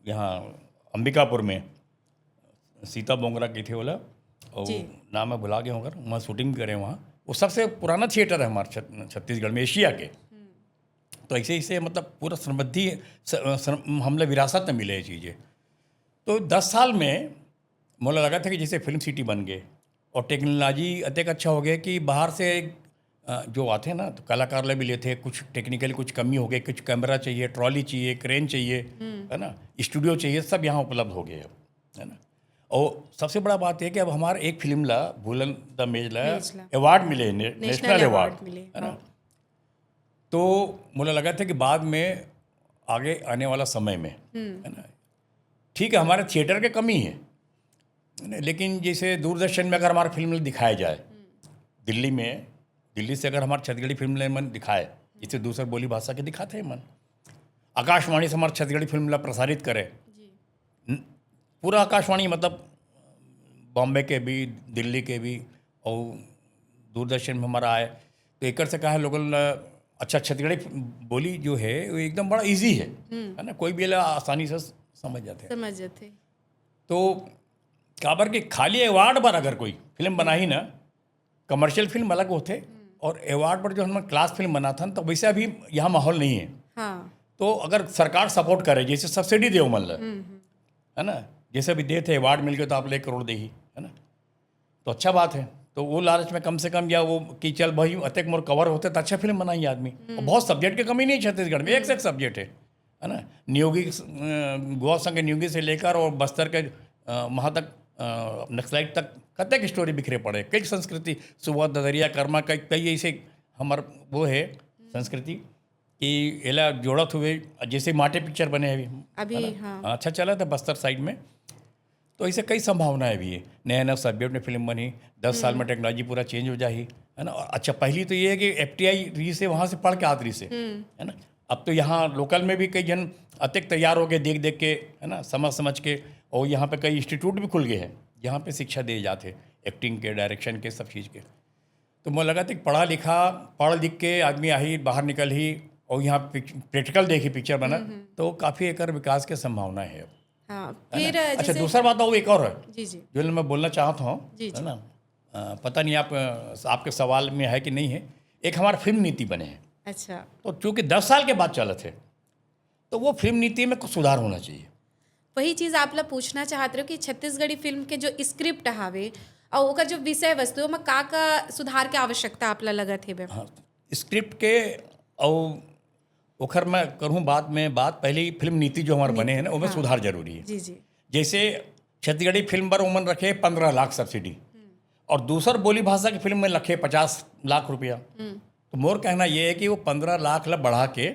यहाँ अंबिकापुर में सीता बोंगरा की थी बोला, और जी। नाम मैं भुला गया हूँ, वहाँ शूटिंग भी करे वहाँ। वो सबसे पुराना थिएटर है हमारे छत- छत्तीसगढ़ में, एशिया के। तो ऐसे ऐसे मतलब पूरा समृद्धि स- सम- हम लोग विरासत में मिले ये चीज़ें। तो दस साल में मोला लगा था कि जैसे फिल्म सिटी बन गए और टेक्नोलॉजी अतेक अच्छा हो गया कि बाहर से अ, जो आते हैं ना, तो कलाकार ले भी लेते हैं, कुछ टेक्निकल कुछ कमी हो गई, कुछ कैमरा चाहिए, ट्रॉली चाहिए, क्रेन चाहिए, है ना, स्टूडियो चाहिए, सब यहाँ उपलब्ध हो गए अब, है ना। और सबसे बड़ा बात यह कि अब हमारा एक फिल्म ला, भूलन द मेज ला, मेज ला। अवार्ड मिले, ने, नेशनल अवार्ड, मिले, है ना। हाँ। तो मुझे लगा था कि बाद में आगे आने वाला समय में, है ना, ठीक है, हमारे थिएटर के कमी है, लेकिन जैसे दूरदर्शन में अगर हमारा फिल्म दिखाया जाए, दिल्ली में, दिल्ली से अगर हमारे छत्तीसगढ़ी फिल्म मन दिखाए, जैसे दूसर बोली भाषा के दिखाते हैं मन, आकाशवाणी से हमारे छत्तीसगढ़ी फिल्म ला प्रसारित करे, जी। न- पूरा आकाशवाणी, मतलब बॉम्बे के भी, दिल्ली के भी, और दूरदर्शन में हमारा आए, तो एकर से का है, लोगन ला अच्छा, छत्तीसगढ़ी बोली जो है वो एकदम बड़ा इजी है, है ना, कोई भी ला आसानी से समझ जाते हैं। समझ जाते। तो काबर के खाली अवार्ड पर अगर कोई फिल्म बनाही ना, कमर्शियल फिल्म अलग होते, और अवार्ड पर जो हम क्लास फिल्म बनाथन, तो वैसे अभी यहाँ माहौल नहीं है। हाँ। तो अगर सरकार सपोर्ट करे, जैसे सब्सिडी दे मन ला, है ना, जैसे अभी देथे, अवार्ड मिल गए तो आप ले एक करोड़ देही, है ना, तो अच्छा बात है। तो वो लालच में कम से कम, या वो कि चल भाई, अतेक मोर कवर होते तो अच्छा फिल्म बनाही आदमी। और बहुत सब्जेक्ट की कमी नहीं है छत्तीसगढ़ में, एक से एक सब्जेक्ट है, है ना। नियोगी, अ, गोवा संघ के नियोगी से लेकर और बस्तर के, अ, वहाँ तक, अ, नक्सलाइट तक, कतेक स्टोरी बिखरे पड़े, कई संस्कृति, सुआ, ददरिया, कर्मा, कई, कई ऐसे हमर वो है संस्कृति कि एला जोड़त हुए, जैसे माटे पिक्चर बने अभी, अभी, है ना? हाँ। अच्छा चला था बस्तर साइड में। तो ऐसे कई संभावनाएं भी है, नया नया सब्जेक्ट में फिल्म बनी, दस साल में टेक्नोलॉजी पूरा चेंज हो जाही, है ना। और अच्छा, पहली तो ये है कि एफ टी आई रही से, वहाँ से पढ़ के आत रही से, है ना। अब तो यहाँ लोकल में भी कई जन अतेक तैयार हो गए देख देख के, है ना, समझ समझ के। और यहाँ पे कई इंस्टीट्यूट भी खुल गए हैं, जहाँ पे शिक्षा दिए जाते, एक्टिंग के, डायरेक्शन के, सब चीज़ के। तो मोला लगा था कि पढ़ा लिखा, पढ़ लिख के आदमी आही, बाहर निकल ही, और यहाँ प्रैक्टिकल देखी पिक्चर बना, तो काफ़ी एकर विकास के संभावना है। हाँ। है फिर ना? अच्छा, जैसे दूसरा बात और एक और है, जी, जी। जो मैं बोलना चाहता हूँ, जी, है जी। ना। अ, पता नहीं आप, अ, आपके सवाल में है कि नहीं है, एक हमारा फिल्म नीति बने हैं, अच्छा। तो चूँकि दस साल के बाद चलत है, तो वो फिल्म नीति में कुछ सुधार होना चाहिए। वही चीज आप ला पूछना चाहत रहे हो कि छत्तीसगढ़ी फिल्म के जो स्क्रिप्ट हावे और ओकर जो विषय वस्तु, ओमा का का सुधार के आवश्यकता आप ला लगत हेबे? हाँ, स्क्रिप्ट के, और ओखर मैं करूँ बाद में बात, पहले ही फिल्म नीति जो हमारे बने हैं ना, ओमें सुधार जरूरी है। जी, जी। जैसे छत्तीसगढ़ी फिल्म पर ओमन रखे पन्द्रह लाख सब्सिडी, और दूसर बोली भाषा की फिल्म में रखे पचास लाख रुपया। तो मोर कहना ये है कि वो पन्द्रह लाख ला बढ़ा के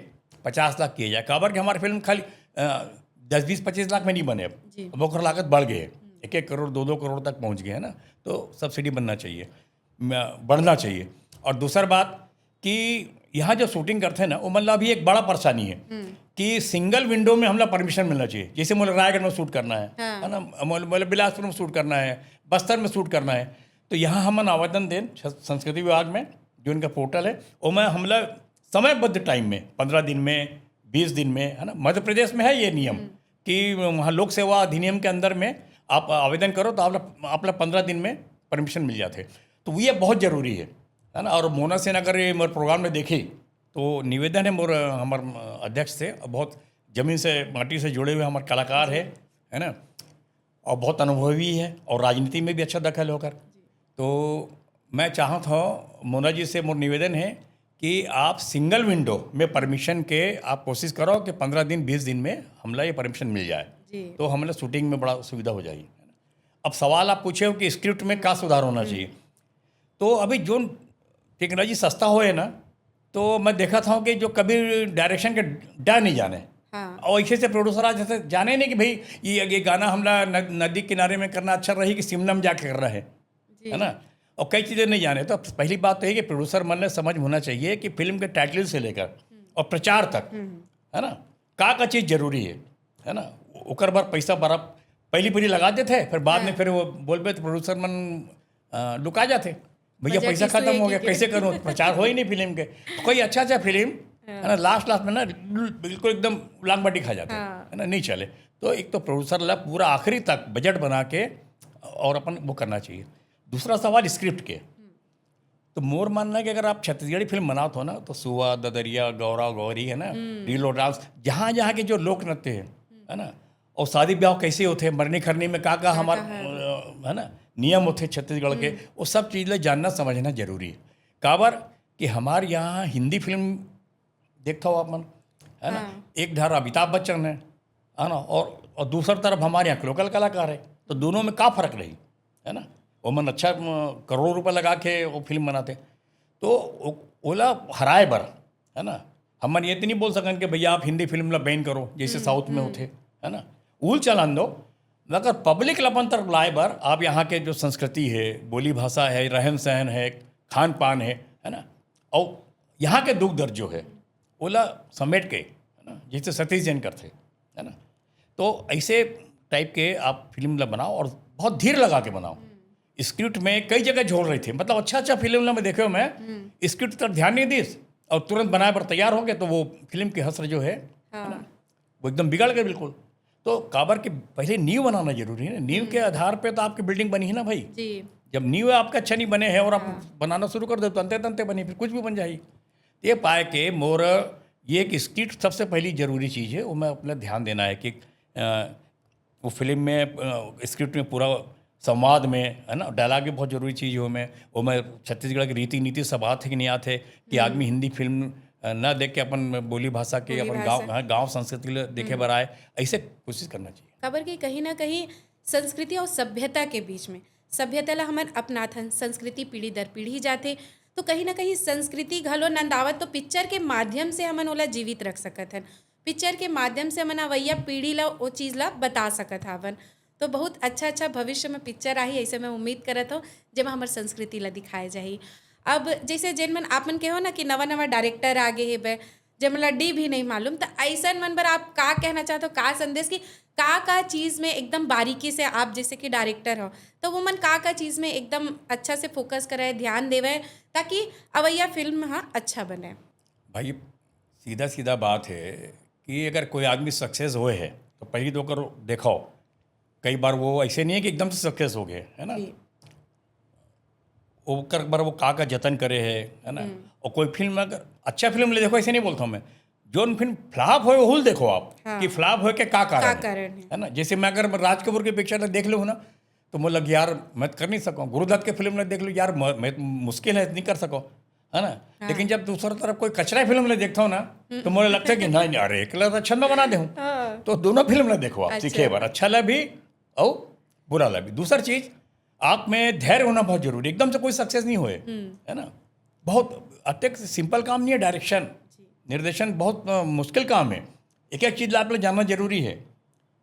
पचास लाख किया जाए। काबर कि हमारी फिल्म खाली, अ, दस, बीस, पच्चीस लाख में नहीं बने अब। जी। अब ओकर लागत बढ़ गए, एक एक करोड़, दो दो करोड़ तक पहुँच गए, है ना। तो सब्सिडी बनना चाहिए, म-, बढ़ना चाहिए। और दूसर बात कि यहाँ जो शूटिंग करते हैं ना, वो मतलब अभी एक बड़ा परेशानी है कि सिंगल विंडो में हमला परमिशन मिलना चाहिए। जैसे मोला रायगढ़ में शूट करना है, हाँ। है ना, मोला, मोला बिलासपुर में शूट करना है, बस्तर में शूट करना है, तो यहाँ हमन आवेदन देन छ-, संस्कृति विभाग में, जो इनका पोर्टल है, ओमें हमला समयबद्ध टाइम में, पन्द्रह दिन में, बीस दिन में, है ना। मध्य प्रदेश में है ये नियम कि वहाँ लोक सेवा अधिनियम के अंदर में आप आवेदन करो, तो आप, आप ला पन्द्रह दिन में परमिशन मिल जाते। तो ये बहुत जरूरी है, है ना। और मोना सेन अगर ये मोर प्रोग्राम में देखी, तो निवेदन है मोर, हमर अध्यक्ष से, बहुत जमीन से, माटी से जुड़े हुए हमारे कलाकार है, है ना, और बहुत अनुभवी है और राजनीति में भी अच्छा दखल है ओकर। तो मैं चाहत हूँ, मोना जी से मोर निवेदन है कि आप सिंगल विंडो में परमिशन के आप कोशिश करो कि पन्द्रह दिन, बीस दिन में हमला ये परमिशन मिल जाए, जी। तो हमला शूटिंग में बड़ा सुविधा हो जाएगी। अब सवाल आप पूछे हो कि स्क्रिप्ट में का सुधार होना चाहिए, तो अभी जो टेक्नोलॉजी सस्ता होए ना, तो मैं देखा था कि जो कभी डायरेक्शन के डर नहीं जाने, हाँ। और ऐसे से प्रोड्यूसर आ जैसे जाने नहीं कि भाई ये, ये गाना हमला न-, नदी किनारे में करना अच्छा रही कि शिमला में जाके करना है, जी। है ना। और कई चीज़ें नहीं जाने। तो पहली बात तो ये कि प्रोड्यूसर मन ने समझ होना चाहिए कि फिल्म के टाइटल से लेकर और प्रचार तक, है ना, का का चीज़ जरूरी है, है ना। ओकर बर पैसा बड़ा पहली पहली लगा देते हैं, फिर बाद में हाँ। फिर वो बोलबे तो प्रोड्यूसर मन, अ, लुका जाते, भैया वजह पैसा किसू खत्म है हो कि गया, के? कैसे करूँ, प्रचार हो ही नहीं फिल्म के। तो कोई अच्छा अच्छा फिल्म, है ना, लास्ट लास्ट में ना बिल्कुल एकदम लांग बाटी खा जाते हैं, हाँ। है ना, नहीं चले। तो एक तो प्रोड्यूसर ला पूरा आखिरी तक बजट बना के और अपन वो करना चाहिए। दूसरा सवाल स्क्रिप्ट के, तो मोर मानना है कि अगर आप छत्तीसगढ़ी फिल्म बनात हो ना, तो सुआ, ददरिया, गौरा, गौरी, है ना, रीलो डांस, जहाँ जहाँ के जो लोक नृत्य है, है ना, और शादी ब्याह कैसे होते हैं, मरनी खरनी में का का हमारे, अ, है ना, नियम होते हैं छत्तीसगढ़ के, वो सब चीज़ ला जानना समझना जरूरी है। काबर कि हमारे यहाँ हिंदी फिल्म देखता हो आप मन, है ना, हाँ। एक धारा अमिताभ बच्चन है, है ना, और, और दूसर तरफ हमारे यहाँ लोकल कलाकार है, तो दोनों में का फर्क रही, है ना। वो मन अच्छा, अ, करोड़ों रुपए लगा के वो फिल्म बनाते, तो ओ-, ओला हराए बर, है ना, हमन ये तो नहीं बोल सकन कि भैया आप हिंदी फिल्म ला बैन करो जैसे साउथ में होते, है ना, उल चलन दो, मगर पब्लिक ल अपन तरफ लाए बर आप यहाँ के जो संस्कृति है, बोली भाषा है, रहन सहन है, खान पान है, है ना, और यहाँ के दुख दर्द जो है, ओला समेट के, है ना, जैसे सतीश जैन करथे, है ना, तो ऐसे टाइप के आप फिल्म ला बनाओ और बहुत धीर लगा के बनाओ। स्क्रिप्ट में कई जगह झोल रही थी, मतलब अच्छा अच्छा फिल्म ला मैं देखे हूँ मैं, स्क्रिप्ट तरफ ध्यान नहीं दिस और तुरंत बनाए पर तैयार हो गए, तो वो फिल्म की हसर जो है, है ना, हाँ वो एकदम बिगड़ गए बिल्कुल। तो काबर के पहले नींव बनाना जरूरी है ना, नींव के आधार पे तो आपकी बिल्डिंग बनी है ना भाई। जी जब नींव आपका अच्छा नहीं बने है और आप बनाना शुरू कर दे तो अंते तंते बनी, फिर कुछ भी बन जाएगी। ये पाए के मोर ये एक स्क्रिप्ट सबसे पहली जरूरी चीज़ है, वो मैं अपना ध्यान देना है कि अ, वो फिल्म में स्क्रिप्ट में पूरा संवाद में, है ना, डायलॉग भी बहुत जरूरी चीज़ है। मैं वो मैं छत्तीसगढ़ की रीति नीति सब आते कि नहीं आते कि आदमी हिंदी फिल्म अ, ना देख के अपन बोली भाषा के बोली अपन भाषा। गाँव, हाँ, गाँव संस्कृति के लिए देखे बर आए, ऐसे कोशिश करना चाहिए। काबर कि कहीं ना कहीं संस्कृति और सभ्यता के बीच में, सभ्यता ला हमन अपनाथन, संस्कृति पीढ़ी दर पीढ़ी जाथे, तो कहीं ना कहीं संस्कृति घलो नंदावत तो पिक्चर के माध्यम से हमन ओला जीवित रख सकत हन। पिक्चर के माध्यम से हमन अवैया पीढ़ी ला ओ चीज़ ला बता सकत हावन। तो बहुत अच्छा अच्छा भविष्य में पिक्चर आही, ऐसे मैं उम्मीद करत हूँ, जेमा हमर संस्कृति ला दिखाए जाही। अब जैसे जेन मन आप मन कहो ना कि नवा नवा डायरेक्टर आ गे हेबे, जेमन ला डी भी नहीं मालूम, तो ऐसन मन बर आप का कहना चाहते हो, का संदेश कि का का चीज़ में एकदम बारीकी से आप जैसे कि डायरेक्टर हो, तो वो मन का का चीज़ में एकदम अच्छा से फोकस करे, ध्यान देवे, ताकि अवैया फिल्म हा अच्छा बने? भाई, सीधा सीधा बात है कि अगर कोई आदमी सक्सेस हुए है तो पहली तो ओकर देखाओ। कई बार वो ऐसे नहीं है कि एकदम से सक्सेस हो गए, है ना, जी ओकर बर वो का का जतन करे है, है ना। और कोई फिल्म अगर अच्छा फिल्म ले देखो, ऐसे नहीं बोलता हूँ मैं, जोन फिल्म फ्लॉप होए ओहू ल देखो आप हाँ। कि फ्लॉप होए के का कारण का है, कारण है? है ना। जैसे मैं अगर राज कपूर के पिक्चर देख लूँ ना, तो मोला लग यार मैं तो कर नहीं सकूँ। गुरुदत्त के फिल्म में देख लो यार, मैं, मैं मुश्किल है, नहीं कर सको, है ना। लेकिन जब दूसरी तरफ कोई कचरा फिल्म में देखता हूँ ना, तो मोला लगता है कि नहीं नहीं, अरे एकला तो अच्छा मैं बना दे हूँ। हाँ तो दोनों फिल्म में देखो आप, अच्छा। सीखे बार अच्छा ला भी और बुरा ला भी। दूसरी चीज, आप में धैर्य होना बहुत जरूरी, एकदम से कोई सक्सेस नहीं होए, है ना। बहुत अत्यंत सिंपल काम नहीं है डायरेक्शन, निर्देशन बहुत अ, मुश्किल काम है। एक एक चीज ला आप लोग जानना जरूरी है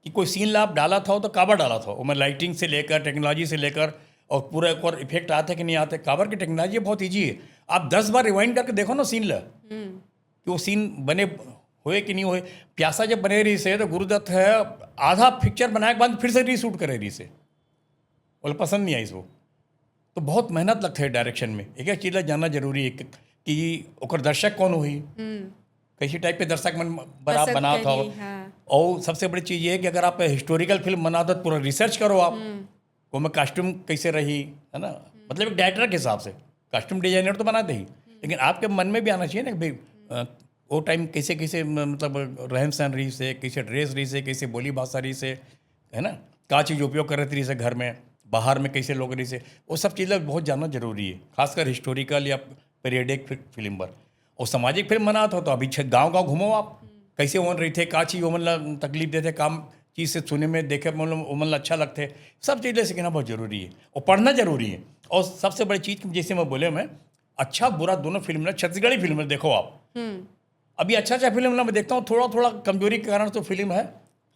कि कोई सीन ला आप डाला था तो काबर डाला था, वो मैं लाइटिंग से लेकर, टेक्नोलॉजी से लेकर, और पूरा एक और इफेक्ट आते कि नहीं आते। काबर की टेक्नोलॉजी बहुत ईजी है, आप दस बार रिवाइंड करके देखो ना सीन ला, कि वो सीन बने हुए कि नहीं हुए। प्यासा जब बने रही से तो गुरुदत्त है, आधा पिक्चर बनाए के बाद फिर से रीशूट करे रही से, बोले पसंद नहीं आई इसको। तो बहुत मेहनत लगता है डायरेक्शन में, एक एक चीज ला जानना जरूरी है कि, कि ओकर दर्शक कौन हुई, कैसी टाइप के दर्शक मन बर आप पसंद बनात हो। करही, हाँ। और सबसे बड़ी चीज ये है कि अगर आप हिस्टोरिकल फिल्म बनाते हो तो पूरा रिसर्च करो आप, वो में कॉस्ट्यूम कैसे रही, है ना, मतलब एक डायरेक्टर के हिसाब से कॉस्ट्यूम डिजाइनर तो बनाते ही, लेकिन आपके मन में भी आना चाहिए ना कि भाई अ, वो टाइम कैसे कैसे म- मतलब रहन सहन रही से, कैसे ड्रेस रही से, कैसे बोली भाषा रही से, है ना, का चीज़ उपयोग करत रही से घर में, बाहर में कैसे लोग रही से, वो सब चीज़ बहुत जानना जरूरी है, खासकर हिस्टोरिकल या पीरियडिक फिल्म पर। और सामाजिक फिल्म बनात हो तो अभी गाँव गाँव घूमो आप, कैसे ओमन रही थे, का चीज़ ओमन ला तकलीफ देते, काम चीज़ से सुने में देखे मतलब ओमन ला अच्छा लगते, सब चीज़ ला सीखना बहुत जरूरी है और पढ़ना जरूरी है। और सबसे बड़ी चीज़ जैसे मैं बोले मैं, अच्छा बुरा दोनों फिल्म ना, छत्तीसगढ़ी फिल्म में देखो आप, अभी अच्छा अच्छा फिल्म ना मैं देखता हूँ, थोड़ा थोड़ा कमजोरी के कारण तो फिल्म है।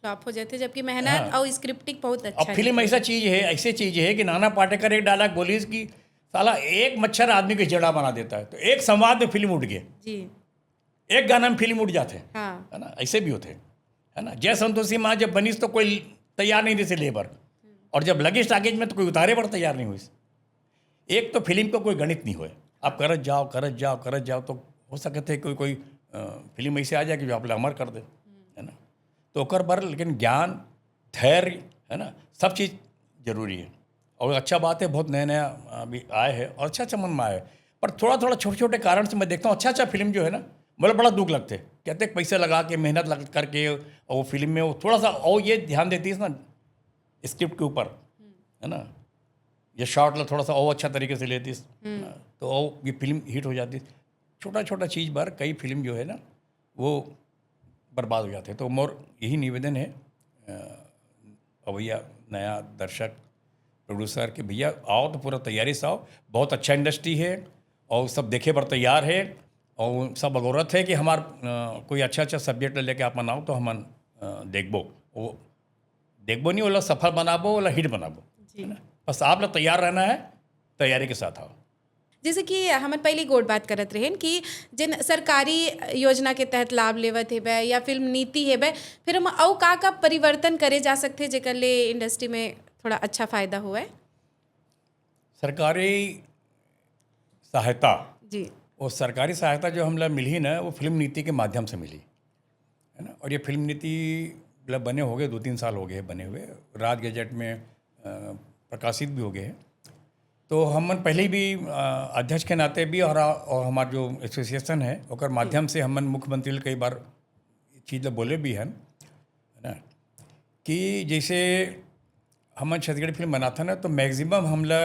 फ्लॉप हो जाते, जबकि मेहनत और स्क्रिप्टिंग बहुत अच्छा अब फिल्म ऐसा चीज है, ऐसी चीज है कि नाना पाटेकर एक डायलॉग बोली कि साला एक मच्छर आदमी की जड़ा बना देता है, तो एक संवाद में फिल्म उठ गई, जी एक गाना में फिल्म उठ जाते हैं, हाँ है ना, ऐसे भी होते हैं, है ना। जय संतोषी माँ जब बनीस तो कोई तैयार नहीं रही थी लेबर, और जब लगी स्टॉकेज में तो कोई उतारे पर तैयार नहीं हुई। एक तो फिल्म को कोई गणित नहीं हुए, आप करत जाओ करत जाओ करत जाओ, तो हो सकते है कोई कोई अ, फिल्म ऐसे आ जाए कि जो आप अमर कर दे, है ना। तो ओकर बर लेकिन ज्ञान, धैर्य, है ना, सब चीज़ जरूरी है। और अच्छा बात है, बहुत नया नया अभी आए है और अच्छा अच्छा मन में आए है, पर थोड़ा थोड़ा छोटे छोटे कारण से मैं देखता हूँ अच्छा अच्छा फिल्म जो है ना, मतलब बड़ा दुख लगते है, कहते हैं पैसे लगा के मेहनत लग करके और वो फिल्म में वो थोड़ा सा और ये ध्यान देती है ना, स्क्रिप्ट के ऊपर, है ना, ये शॉट ला थोड़ा सा और अच्छा तरीके से लेती है ना, तो और ये फिल्म हिट हो जाती। छोटा छोटा चीज़ पर कई फिल्म जो है ना वो बर्बाद हो जाते हैं। तो मोर यही निवेदन है अ, भैया, नया दर्शक, प्रोड्यूसर के भैया आओ तो पूरा तैयारी से आओ, बहुत अच्छा इंडस्ट्री है और सब देखे पर तैयार है और सब अगोरत है कि हमार अ, कोई अच्छा अच्छा सब्जेक्ट लेके आप मन आओ तो हमन अ, देखबो। वो देखबो नहीं, ओला सफल बनाबो, ओला हिट बनाबो। जी। बस आप लोग तैयार रहना है, तैयारी के साथ आओ। जैसे कि हमन पहली गोठ बात करत रहेन कि जेन सरकारी योजना के तहत लाभ लेवत हेबे या फिल्म नीति हेबे, फिर हम अउ का का परिवर्तन करे जा सकथे जेकर ले इंडस्ट्री में थोड़ा अच्छा फायदा होवय? सरकारी सहायता, जी। वो सरकारी सहायता जो हमला मिलही ना, वो फिल्म नीति के माध्यम से मिली, है ना। और ये फिल्म नीति ला बने हो गए, दो तीन साल हो गए बने हुए, राज गजट में अ, प्रकाशित भी हो गए हैं। तो हमन पहले भी अ, अध्यक्ष के नाते भी और, और हमार जो एसोसिएशन है, ओकर माध्यम से हमन मुख्यमंत्री ल कई बार चीज ला बोले भी हन, है ना, कि जैसे हमन छत्तीसगढ़ी फिल्म बनाथन ना, तो मैक्सिमम हमला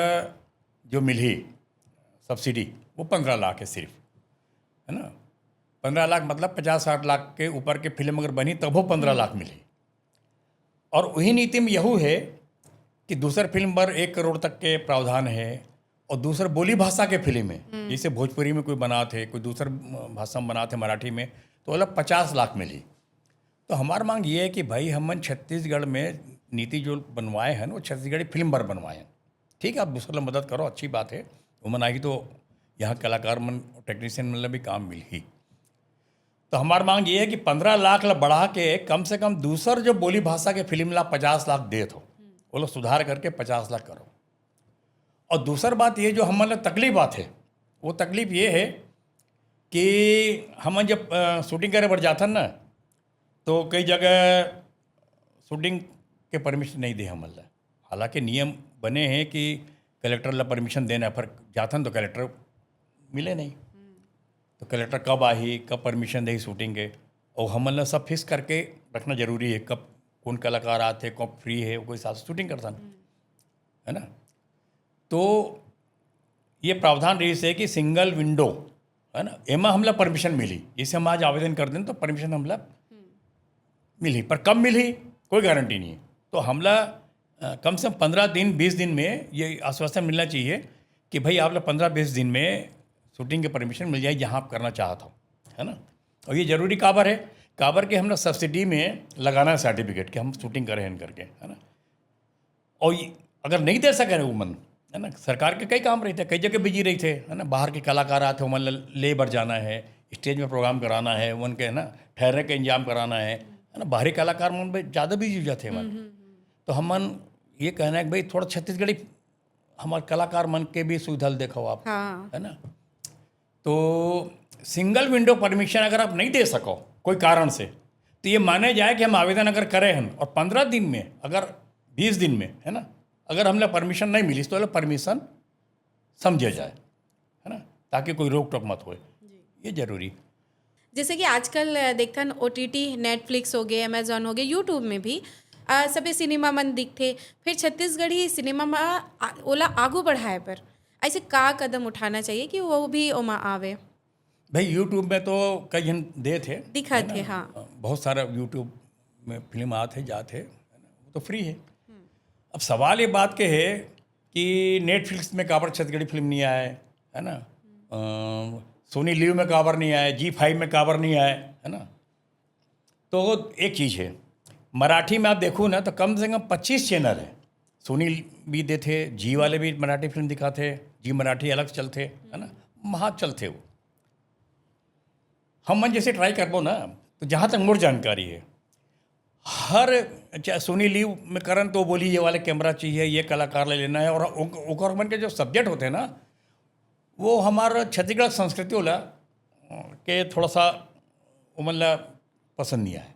जो मिलही सब्सिडी, वो पंद्रह लाख है सिर्फ, है ना। पंद्रह लाख मतलब पचास साठ लाख के ऊपर के फिल्म अगर बनी, तब वो पंद्रह लाख मिलही। और वही नीति में यहू है कि दूसर फिल्म पर एक करोड़ तक के प्रावधान है, और दूसर बोली भाषा के फिल्म है, जैसे भोजपुरी में कोई बनात है, कोई दूसर भाषा में बनात है, मराठी में, तो ओला पचास लाख मिलही। तो हमार मांग ये है कि भाई, हमन छत्तीसगढ़ में नीति जो बनवाए हैं, वो छत्तीसगढ़ी फिल्म पर बनवाए हैं। ठीक है, आप दूसर ला मदद करो, अच्छी बात है, ओमन आही तो यहाँ कलाकार मन, टेक्नीशियन मन ला भी काम मिलही। तो हमार मांग ये है कि पंद्रह लाख ला बढ़ा के कम से कम दूसर जो बोली भाषा के फिल्म ला पचास लाख देत हो, वो लोग सुधार करके पचास लाख करो। और दूसर बात ये, जो हमन ला तकलीफ आत है, वो तकलीफ ये है कि हमन जब अ, शूटिंग करे बर जाथन ना, तो कई जगह शूटिंग के परमिशन नहीं दे हमन ला। हालांकि नियम बने हैं कि कलेक्टर ला परमिशन देना है, पर जाथन तो कलेक्टर मिले नहीं। तो कलेक्टर कब आही, कब परमिशन देही शूटिंग के, और हमन ला सब फिक्स करके रखना जरूरी है, कब कौन कलाकार आथे, कब फ्री है, ओकर हिसाब से शूटिंग करथन, है ना। तो ये प्रावधान रहिस है कि सिंगल विंडो, है ना, एमा हमला परमिशन मिली, जैसे हम आज आवेदन कर दें तो परमिशन हमला मिली, पर कब मिली, कोई गारंटी नहीं है। तो हमला अ, कम से कम पंद्रह दिन, बीस दिन में ये आश्वासन मिलना चाहिए कि भाई, आप लोग पंद्रह बीस दिन में शूटिंग के परमिशन मिल जाए, जहाँ आप करना चाहत हो, है ना। और ये जरूरी काबर है, काबर के हम लोग सब्सिडी में लगाना है सर्टिफिकेट कि हम शूटिंग करे हैं करके, है ना। और ये अगर नहीं दे सके रहे उमन, है ना, सरकार के कई काम रहते, कई जगह बिजी रहते, है ना, बाहर के कलाकार आते, उमन ले बर जाना है, स्टेज में प्रोग्राम कराना है, उमन के, है ना, ठहरने का इंतजाम कराना है, है ना, बाहरी कलाकार मन भी ज़्यादा बिजी हो जाते हैं मन। तो हमन ये कहना है कि भाई, थोड़ा छत्तीसगढ़ी हमारे कलाकार मन के भी सुविधा ल देखो आप, हाँ। है ना। तो सिंगल विंडो परमिशन अगर आप नहीं दे सको कोई कारण से, तो ये माने जाए कि हम आवेदन अगर करे हैं और पंद्रह दिन में, अगर बीस दिन में, है ना, अगर हमला परमिशन नहीं मिली, तो परमिशन समझे जाए, है ना, ताकि कोई रोक टोक मत होए। ये जरूरी। जैसे कि आजकल, अ, देखथन, ओटीटी, नेटफ्लिक्स हो गए, अमेजॉन हो गए, यूट्यूब में भी, अ, सबे सिनेमा मन दिखथे। फिर छत्तीसगढ़ी सिनेमा म, आ, ओला आगू बढ़ाए बर ऐसे का कदम उठाना चाहिए कि वो भी ओमा आवे? भाई, यूट्यूब में तो कई झन देत हे, दिखत है हे, ना? हाँ। बहुत सारा यूट्यूब में फिल्म आत हे, जात हे, है ना? वो तो फ्री है। अब सवाल ये बात के है कि नेटफ्लिक्स में काबर छत्तीसगढ़ी फिल्म नहीं आए, है ना, अ, सोनी लिव में काबर नहीं आए, जी फाइव में काबर नहीं आए, है ना। तो एक चीज़ है, मराठी में आप देखो ना, तो कम से कम पच्चीस चैनल है। सोनी भी देथे, जी वाले भी मराठी फिल्म दिखाथे, जी मराठी अलग चलथे, है ना, वहाँ चलथे वो। हम मन जैसे ट्राई करबो ना, तो जहाँ तक मोर जानकारी है, हर, चाहे सोनी लिव में करन तो बोली, ये वाले कैमरा चाहिए, ये कलाकार ले लेना है, और ओक-, ओकर मन के जो सब्जेक्ट होते हैं ना, वो हमार छत्तीसगढ़ संस्कृति वाला, अ, के थोड़ा सा ओमन ला पसंद नहीं आए।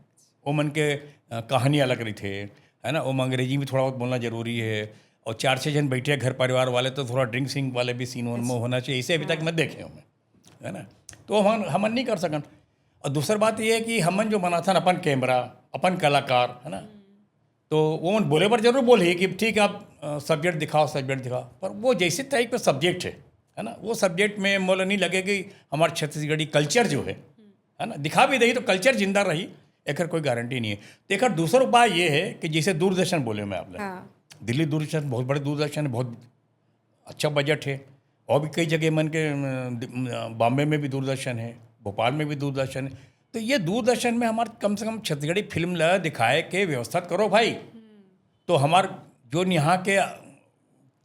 ओमन के, अ, कहानी अलग रहिथे, है ना, ओम अंग्रेजी में थोड़ा बहुत बोलना जरूरी है, और चार छः जन बैठे घर परिवार वाले, तो थोड़ा ड्रिंकिंग वाले भी सीन उनमें होना चाहिए, इसे अभी तक मैं देखे हूँ मैं, है ना। तो हम, हमन नहीं कर सकन। और दूसर बात ये है कि हमन जो बनाथन अपन कैमरा, अपन कलाकार, है ना, तो वो मन बोले बर जरूर बोलही कि ठीक है, आप, अ, सब्जेक्ट दिखाओ, सब्जेक्ट दिखाओ, पर वो जैसे टाइप का सब्जेक्ट है, है ना, वो सब्जेक्ट में मोला नहीं लगे कि हमार छत्तीसगढ़ी कल्चर जो है, है ना, दिखा भी देही तो कल्चर जिंदा रही, एकर कोई गारंटी नहीं है। तो एकर दूसर उपाय ये है कि जैसे दूरदर्शन बोले मैं आपने, हाँ। दिल्ली दूरदर्शन बहुत बड़े दूरदर्शन है, बहुत अच्छा बजट है, और भी कई जगह मन के, अम, दि-, अम, बॉम्बे में भी दूरदर्शन है, भोपाल में भी दूरदर्शन है। तो ये दूरदर्शन में हमारे कम से कम छत्तीसगढ़ी फिल्म ला दिखाए के व्यवस्था करो भाई, तो हमार जो यहाँ के,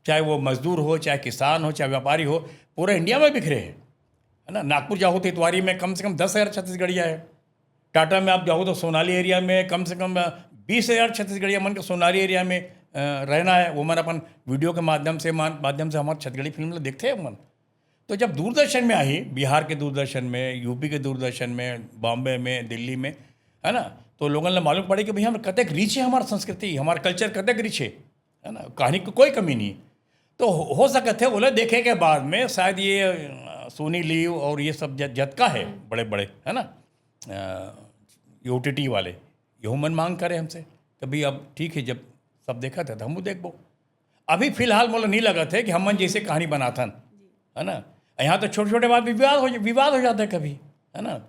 चाहे वो मजदूर हो, चाहे किसान हो, चाहे व्यापारी हो, पूरा इंडिया में बिखरे हैं, है ना। नागपुर जाओ तो इतवारी में कम से कम दस हज़ार छत्तीसगढ़िया है। टाटा में आप जाओ तो सोनाली एरिया में कम से कम बीस हज़ार छत्तीसगढ़िया मन के सोनाली एरिया में अ, रहना है। वो मन अपन वीडियो के माध्यम से मान-, माध्यम से हमारे छत्तीसगढ़ी फिल्म ला देखते हैं मन। तो जब दूरदर्शन में आई, बिहार के दूरदर्शन में, यूपी के दूरदर्शन में, बॉम्बे में, दिल्ली में, है ना, तो लोगन ला मालूम पड़े कि भाई हम कतेक रिच है, हमार संस्कृति, हमार कल्चर कतेक रिच है, है ना, कहानी को कोई कमी नहीं। तो हो, हो सकत है ओला देखे के बाद में शायद ये अ, सोनी लीव और ये सब ज-, जतका है बड़े बड़े, है ना, ओ टी टी वाले, यहू मन मांग करे हमसे कि भाई अब ठीक है, जब सब देखा था तो हमहू देखबो। अभी फिलहाल मोला नहीं लगत है कि हमन जैसे कहानी बनाथन, है ना। यहाँ तो छोटे छोटे बात भी विवाद हो, विवाद हो जाता है कभी, है ना,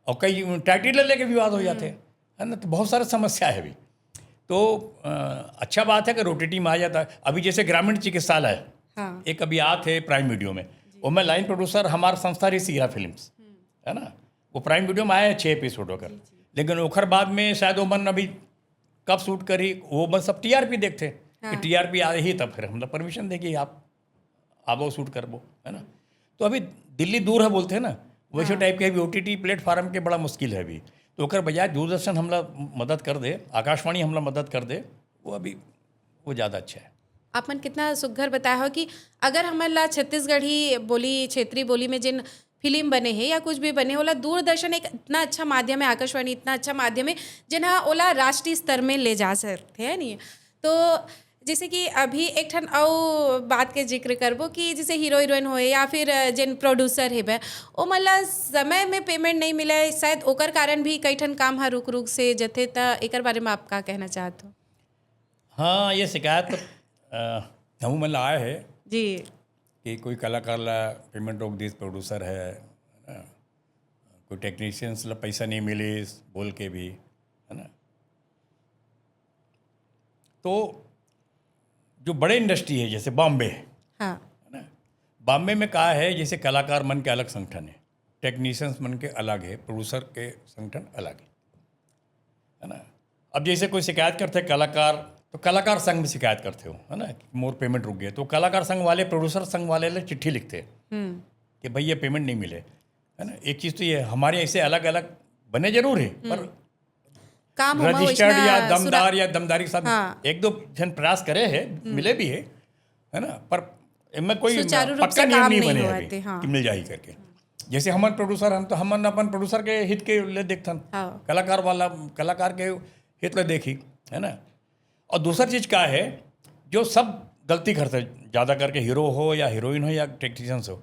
और कई टाइटल ले लेके विवाद हो जाते हैं, है ना। तो बहुत सारे समस्या है अभी। तो अ, अच्छा बात है कि ओ टी टी में आ जाता है। अभी जैसे ग्रामीण चिकित्सालय, हाँ। एक अभी आत है प्राइम वीडियो में, वो मैं लाइन प्रोड्यूसर हमार संस्था रही सीरा फिल्म्स, है ना, वो प्राइम वीडियो में आया है छः एपिसोड होकर, लेकिन ओखर बाद में शायद वो मन अभी कब शूट करी, वो मन सब टी आर पी देखते हैं कि हाँ। टी आर पी आ ही तब फिर हम लोग परमिशन देगी, आप आवो शूट करबो, है ना। तो अभी दिल्ली दूर है बोलते हैं ना, वैसे हाँ। टाइप के अभी ओ टी टी प्लेटफॉर्म के बड़ा मुश्किल है अभी। तो ओकर बजाय दूरदर्शन हमला मदद कर दे, आकाशवाणी हमला मदद कर दे, वो अभी वो ज़्यादा अच्छा है। आप मन कितना सुघर बताए हो कि अगर हमन ला छत्तीसगढ़ी बोली, क्षेत्रीय बोली में जिन फिल्म बने हे या कुछ भी बने हे, ओला दूरदर्शन एक इतना अच्छा माध्यम है, आकाशवाणी इतना अच्छा माध्यम है, जेन ह ओला राष्ट्रीय स्तर में ले जा सकथे, है नी? तो जैसे कि अभी एक ठन अउ बात के जिक्र करबो कि जैसे हीरो हीरोइन होए या फिर जेन प्रोड्यूसर हेबे, ओमन ला समय में पेमेंट नहीं मिले, शायद ओकर कारण भी कई ठन काम ह रुक रुक से जथे, त एकर बारे में आप का कहना चाहत हो? हाँ, ये शिकायत तो अ, हमू मन ला आए है जी। कि कोई कलाकार ला पेमेंट रोक दिस, प्रोड्यूसर है, है ना, कोई टेक्नीशियंस ला पैसा नहीं मिलिस बोल के भी, है ना। तो जो बड़े इंडस्ट्री है जैसे बॉम्बे, हाँ। है ना, बॉम्बे में का है, जैसे कलाकार मन के अलग संगठन है, टेक्नीशियंस मन के अलग है, प्रोड्यूसर के संगठन अलग है, है ना। अब जैसे कोई शिकायत करते कलाकार, तो कलाकार संघ में शिकायत करते हो, है ना, कि मोर पेमेंट रुक गया, तो कलाकार संघ वाले प्रोड्यूसर संघ वाले ले चिट्ठी लिखते हैं हम्म। कि भाई ये पेमेंट नहीं मिले, है ना। एक चीज़ तो ये हमारे ऐसे अलग अलग बने जरूर है, पर काम होमा रजिस्टर्ड वैसना या सुरा- दमदार या दमदारी सब हाँ। एक दो जन प्रयास करे है, मिले भी है, है ना, पर इनमें कोई सुचारू रूप पक्का से नियम काम नहीं नहीं बने हुआ अभी थे, हाँ। कि मिल जाही करके। जैसे हमन प्रोड्यूसर हन तो हमन अपन प्रोड्यूसर के हित के ले देखथन, हाँ। कलाकार वाला कलाकार के हित ले देखी, है ना। और दूसर चीज का है, जो सब गलती करते, ज़्यादा करके हीरो हो या हीरोइन हो या टेक्नीशियंस हो,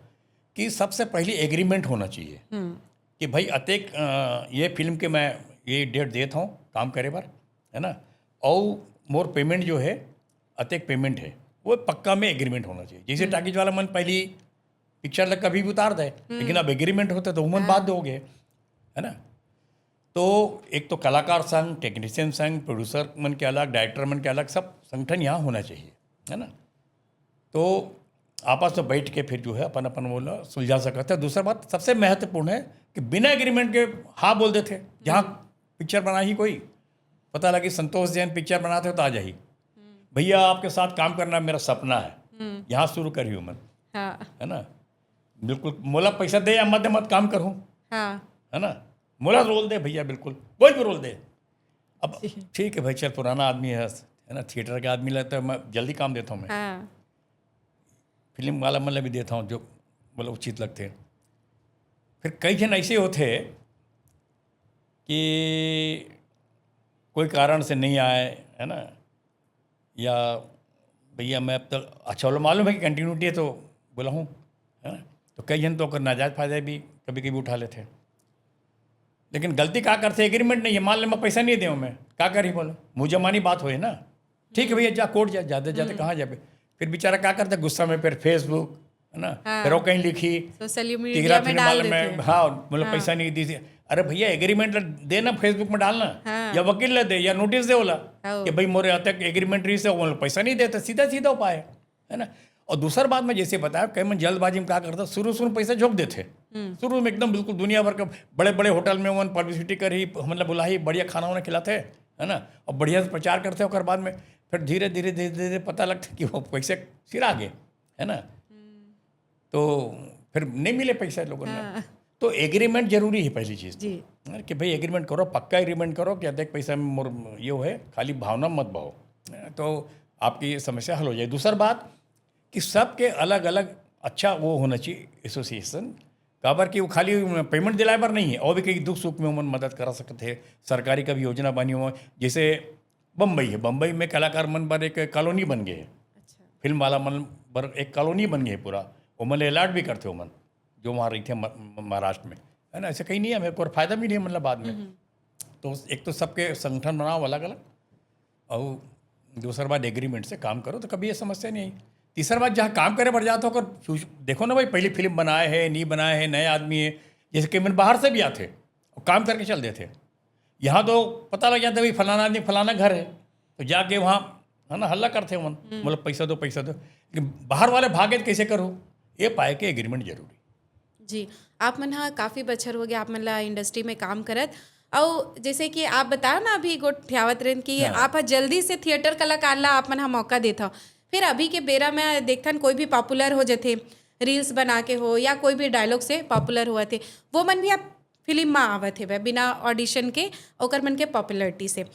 कि सबसे पहली एग्रीमेंट होना चाहिए हम्म। कि भाई अतेक अ, ये फिल्म के मैं ये डेट देत हूँ काम करे बर, है ना, और मोर पेमेंट जो है अतेक पेमेंट है, वो पक्का में एग्रीमेंट होना चाहिए। जैसे टाकीज वाला मन पहली पिक्चर ला कभी भी उतार दे, लेकिन अब एग्रीमेंट होता तो उमन बाध्य हो गए, है ना। तो एक तो कलाकार संघ, टेक्नीशियन संघ, प्रोड्यूसर मन के अलग, डायरेक्टर मन के अलग, सब संगठन यहाँ होना चाहिए, है ना। तो आपस में बैठ के फिर जो है अपन अपन वो ला सुलझा सकते हैं। दूसरा बात सबसे महत्वपूर्ण है कि बिना एग्रीमेंट के हाँ बोल देते, जहाँ पिक्चर बना ही कोई, पता लगी संतोष जैन पिक्चर बनाते हो तो आ जाही, भैया आपके साथ काम करना मेरा सपना है, यहाँ शुरू करी हूँ मैं, हाँ। है ना। बिल्कुल मोला पैसा दे या मत दे, मत काम करूँ, हाँ। है ना। मोला रोल दे भैया, बिल्कुल कोई भी रोल दे। अब ठीक है भाई, चल पुराना आदमी है, है ना, थिएटर का आदमी लगता है, मैं जल्दी काम देता हूँ मैं, हाँ। फिल्म वाला मन ला भी देता हूँ जो मतलब उचित लगते हैं। फिर कई जन ऐसे होते हैं कि कोई कारण से नहीं आए, है ना, या भैया मैं अब तक अच्छा वाला मालूम है कि कंटिन्यूटी है तो बोला हूँ, है ना। तो कई जन तो ओकर नाजायज फायदा भी कभी कभी उठा लेते हैं। लेकिन गलती का करते, एग्रीमेंट नहीं है, मान ले मैं पैसा नहीं दे मैं, का करी बोले, मुँह जमानी बात होए ना। ठीक है भैया, जा कोर्ट जा, जाते जाते कहाँ जाबे। फिर बेचारा का करता गुस्सा में, फिर फेसबुक, है ना, हाँ। फिर वो कहीं लिखी सोशल कि मीडिया हीरा में फिल्म डाल वाले देते में, हैं। हाँ, मतलब पैसा नहीं दी थी। अरे भैया, एग्रीमेंट देना, फेसबुक में डालना, हाँ। या वकील ले दे या नोटिस दे बोला हाँ। कि भाई मोरे यहाँ तक एग्रीमेंट रही से, वो लोग पैसा नहीं देते, सीधा सीधा उपाय है, है ना। और दूसर बात में जैसे बताया, कई मन जल्दबाजी में का करता, शुरू शुरू में पैसा झोंक देते, शुरू में एकदम बिल्कुल दुनिया भर के बड़े बड़े होटल में वन पब्लिसिटी कर ही, मतलब बुला ही, बढ़िया खाना वाना खिलाते हैं, है ना, और बढ़िया से प्रचार करते हैं, ओकर बाद में फिर धीरे धीरे धीरे धीरे पता लगता कि वो पैसे सिरा गए, है ना? तो फिर नहीं मिले पैसे लोगों ने। तो एग्रीमेंट जरूरी है पहली चीज़ तो, जी। है ना, कि भाई एग्रीमेंट करो, पक्का एग्रीमेंट करो कि अतेक पैसा में मोर ये है, खाली भावना मत बहो, तो आपकी ये समस्या हल हो जाए। दूसर बात कि सबके अलग अलग अच्छा वो होना चाहिए एसोसिएशन, काबर कि वो खाली पेमेंट दिलाए बर नहीं है, और भी कई दुख सुख में ओमन मदद करा सकते हैं। सरकारी का भी योजना बनी हो, जैसे बम्बई है, बम्बई में कलाकार मन बर एक कॉलोनी बन गए है, अच्छा। फिल्म वाला मन बर एक कॉलोनी बन गए है पूरा, ओमन ले अलॉट भी करते ओमन, जो वहाँ रहिथे म- म- महाराष्ट्र में, है ना? ऐसे कहीं नहीं है, हमें कोई फायदा भी नहीं है मतलब बाद में। तो एक तो सबके संगठन बनाओ अलग अलग, और दूसर बात एग्रीमेंट से काम करो तो कभी ये समस्या नहीं आई। तीसर बात, जहाँ काम करे बर जाते हो, अगर फ्यूच- देखो ना भाई, पहली फिल्म बनाए है, नहीं बनाए है, नए आदमी है, जैसे कई मन बाहर से भी आते और काम करके चल देते। यहाँ तो पता लग जाता है भाई फलाना आदमी फलाना घर है, तो जाके वहाँ, है ना, हल्ला करते मन, मतलब पैसा दो, पैसा दो, लेकिन बाहर वाले भागे तो कैसे करो? ये पाए के एग्रीमेंट जरूरी। जी। आप मन ह काफ़ी बछर हो गया आप मन ला इंडस्ट्री में काम करत, अउ जैसे कि आप बताओ ना अभी गोठियावत रेन कि हाँ। आप ह जल्दी से थिएटर कलाकार ला आप मन ह मौका देत हव, फिर अभी के बेरा में देखथन कोई भी पॉपुलर हो जथे रील्स बना के हो या कोई भी डायलॉग से पॉपुलर हुआ थे, वो मन भी आप फिल्म में आवत हे बिना ऑडिशन के, ओकर मन के पॉपुलरिटी से।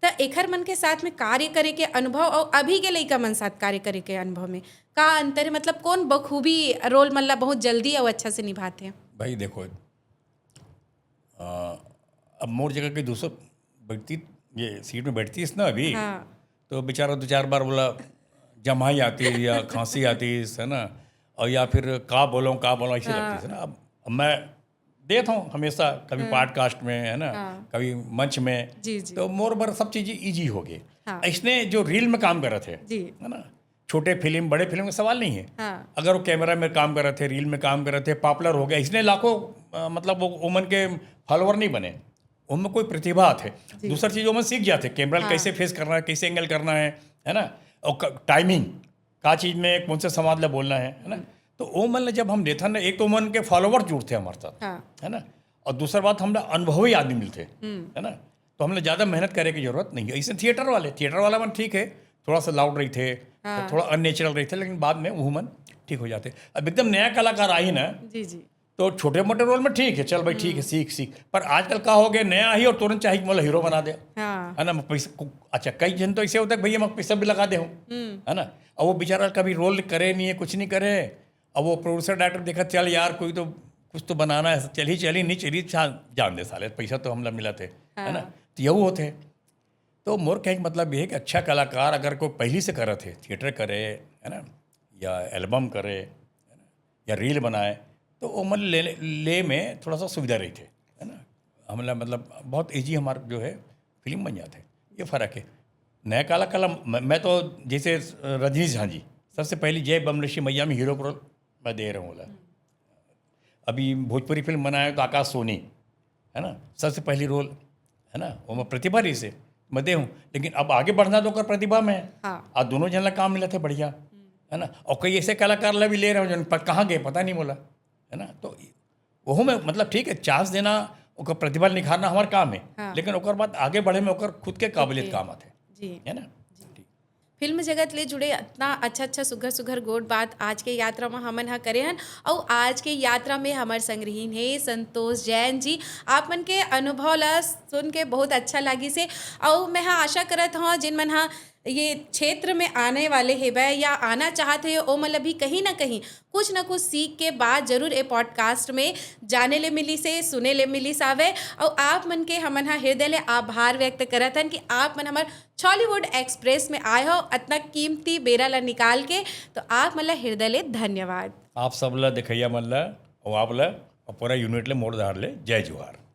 त एखर मन के साथ में कार्य करे के अनुभव अउ अभी के लइका मन साथ कार्य करे के अनुभव में का अंतर है? मतलब कौन बखूबी रोल मन ला बहुत जल्दी अउ अच्छा से निभाते हैं? भाई देखो, आ, अब मोर जगह के दूसर व्यक्ति ये सीट में बैठतीस ना अभी, हाँ। तो बेचारा दो चार बार बोला, जम्हाई आतीस या खांसी आतीस, है ना, और या फिर का बोलो का बोलो, ऐसे हाँ। लगतीस ना। अब, अब मैं देत हूँ हमेशा, कभी पॉडकास्ट में, है ना, हाँ। कभी मंच में, जी, जी। तो मोर बर सब चीज़ ईजी हो गई। हाँ। इसने जो रील में काम कर रहे थे, जी। है ना, छोटे फिल्म बड़े फिल्म का सवाल नहीं है। हाँ। अगर वो कैमरा में काम कर रहे थे, रील में काम कर रहे थे, पॉपुलर हो गए, इसने लाखों, अ, मतलब वो ओमन के फॉलोअर नहीं बने, ओमन कोई प्रतिभा थे। दूसर चीज़ ओमन सीख जाते, कैमरा हाँ। कैसे फेस करना है, कैसे एंगल करना है, है ना, और टाइमिंग, का चीज़ में कौन से संवाद ला बोलना है, है ना। तो ओमन ला जब हम लेथन ना, एक तो ओमन के फॉलोअर जुड़ते हमारे साथ, हाँ। है ना, और दूसर बात हमला अनुभवी आदमी मिलते, है ना, तो हमला ज़्यादा मेहनत करे की जरूरत नहीं है। इसे थिएटर वाले, थिएटर वाला मन ठीक है, थोड़ा सा लाउड रहिथे, हाँ। थोड़ा अननेचुरल रहिथे, लेकिन बाद में वो मन ठीक हो जाते। अब एकदम नया कलाकार आई ना, जी, जी। तो छोटे मोटे रोल में ठीक है, चल भाई ठीक है, सीख सीख। पर आजकल का हो गया, नया ही और तुरंत चाहे मोला हीरो बना दे, हाँ। है ना। मैं पैसा को- अच्छा, कई जन तो ऐसे होता है, भैया मैं पैसा भी लगा दे हूँ, है ना। अब वो बेचारा कभी रोल करे नहीं है, कुछ नहीं करे, अब वो प्रोड्यूसर डायरेक्टर देखा, चल यार कोई तो कुछ तो बनाना है, चली चली नहीं चली, जा- जान दे साले, पैसा तो हमला मिला थे, है ना। तो यहू होते। तो मोर कहे के मतलब ये है कि अच्छा कलाकार अगर कोई पहली से करत है, थिएटर करे, है ना, या एल्बम करे, है ना, या रील बनाए, तो वो मन ले, ले में थोड़ा सा सुविधा रही थे, है ना। हमला मतलब बहुत ईजी हमार जो है फिल्म बन जाते, ये फ़र्क है। नया कलाकार ला मैं, मैं तो जैसे रजनीश झा जी, सबसे पहली जय बमलेशी मैया में हीरो को रोल मैं दे रहा हूँ बोला। अभी भोजपुरी फिल्म बनाए तो आकाश सोनी, है ना, सबसे पहली रोल, है ना, वो मैं प्रतिभा रही से मैं दे हूँ, लेकिन अब आगे बढ़ना तो ओकर प्रतिभा में है। हाँ। आज दोनों जन ला काम मिला थे बढ़िया, है ना। और कई ऐसे कलाकार ला भी ले रहे हो जन पर कहाँ गए पता नहीं बोला, है ना। तो वहू में मतलब ठीक है, चांस देना, ओकर प्रतिभा निखारना हमार काम है, हाँ। लेकिन ओकर बाद आगे बढ़े में ओकर खुद के काबिलियत जी। काम आते, जी। है ना। फिल्म जगत ले जुड़े इतना अच्छा अच्छा सुघर सुघर गोठ बात आज के यात्रा में हमन ह करे हन। अउ आज के यात्रा में हमर संग रहीन हे संतोष जैन जी। आप मन के अनुभव ला सुन के बहुत अच्छा लागिस हे। अउ मैं ह आशा करत हौं जिन मन ह ये क्षेत्र में आने वाले हेबे या आना चाहत हे, ओ मन ला भी कहीं ना कहीं कुछ ना कुछ सीख के बात जरूर ए पॉडकास्ट में जाने ले मिलिस हे, सुने ले मिलिस हावे। अउ आप मन के हमन ह हृदय ले आभार व्यक्त करत हन कि आप मन हमर छॉलीवुड एक्सप्रेस में आए हो, अतना कीमती बेरा ला निकाल के। तो आप मन ला हृदय ले धन्यवाद। आप सब ला, देखैया मन ला, और आप ला, और पूरा यूनिट ले मोर धार ले जय जोहार।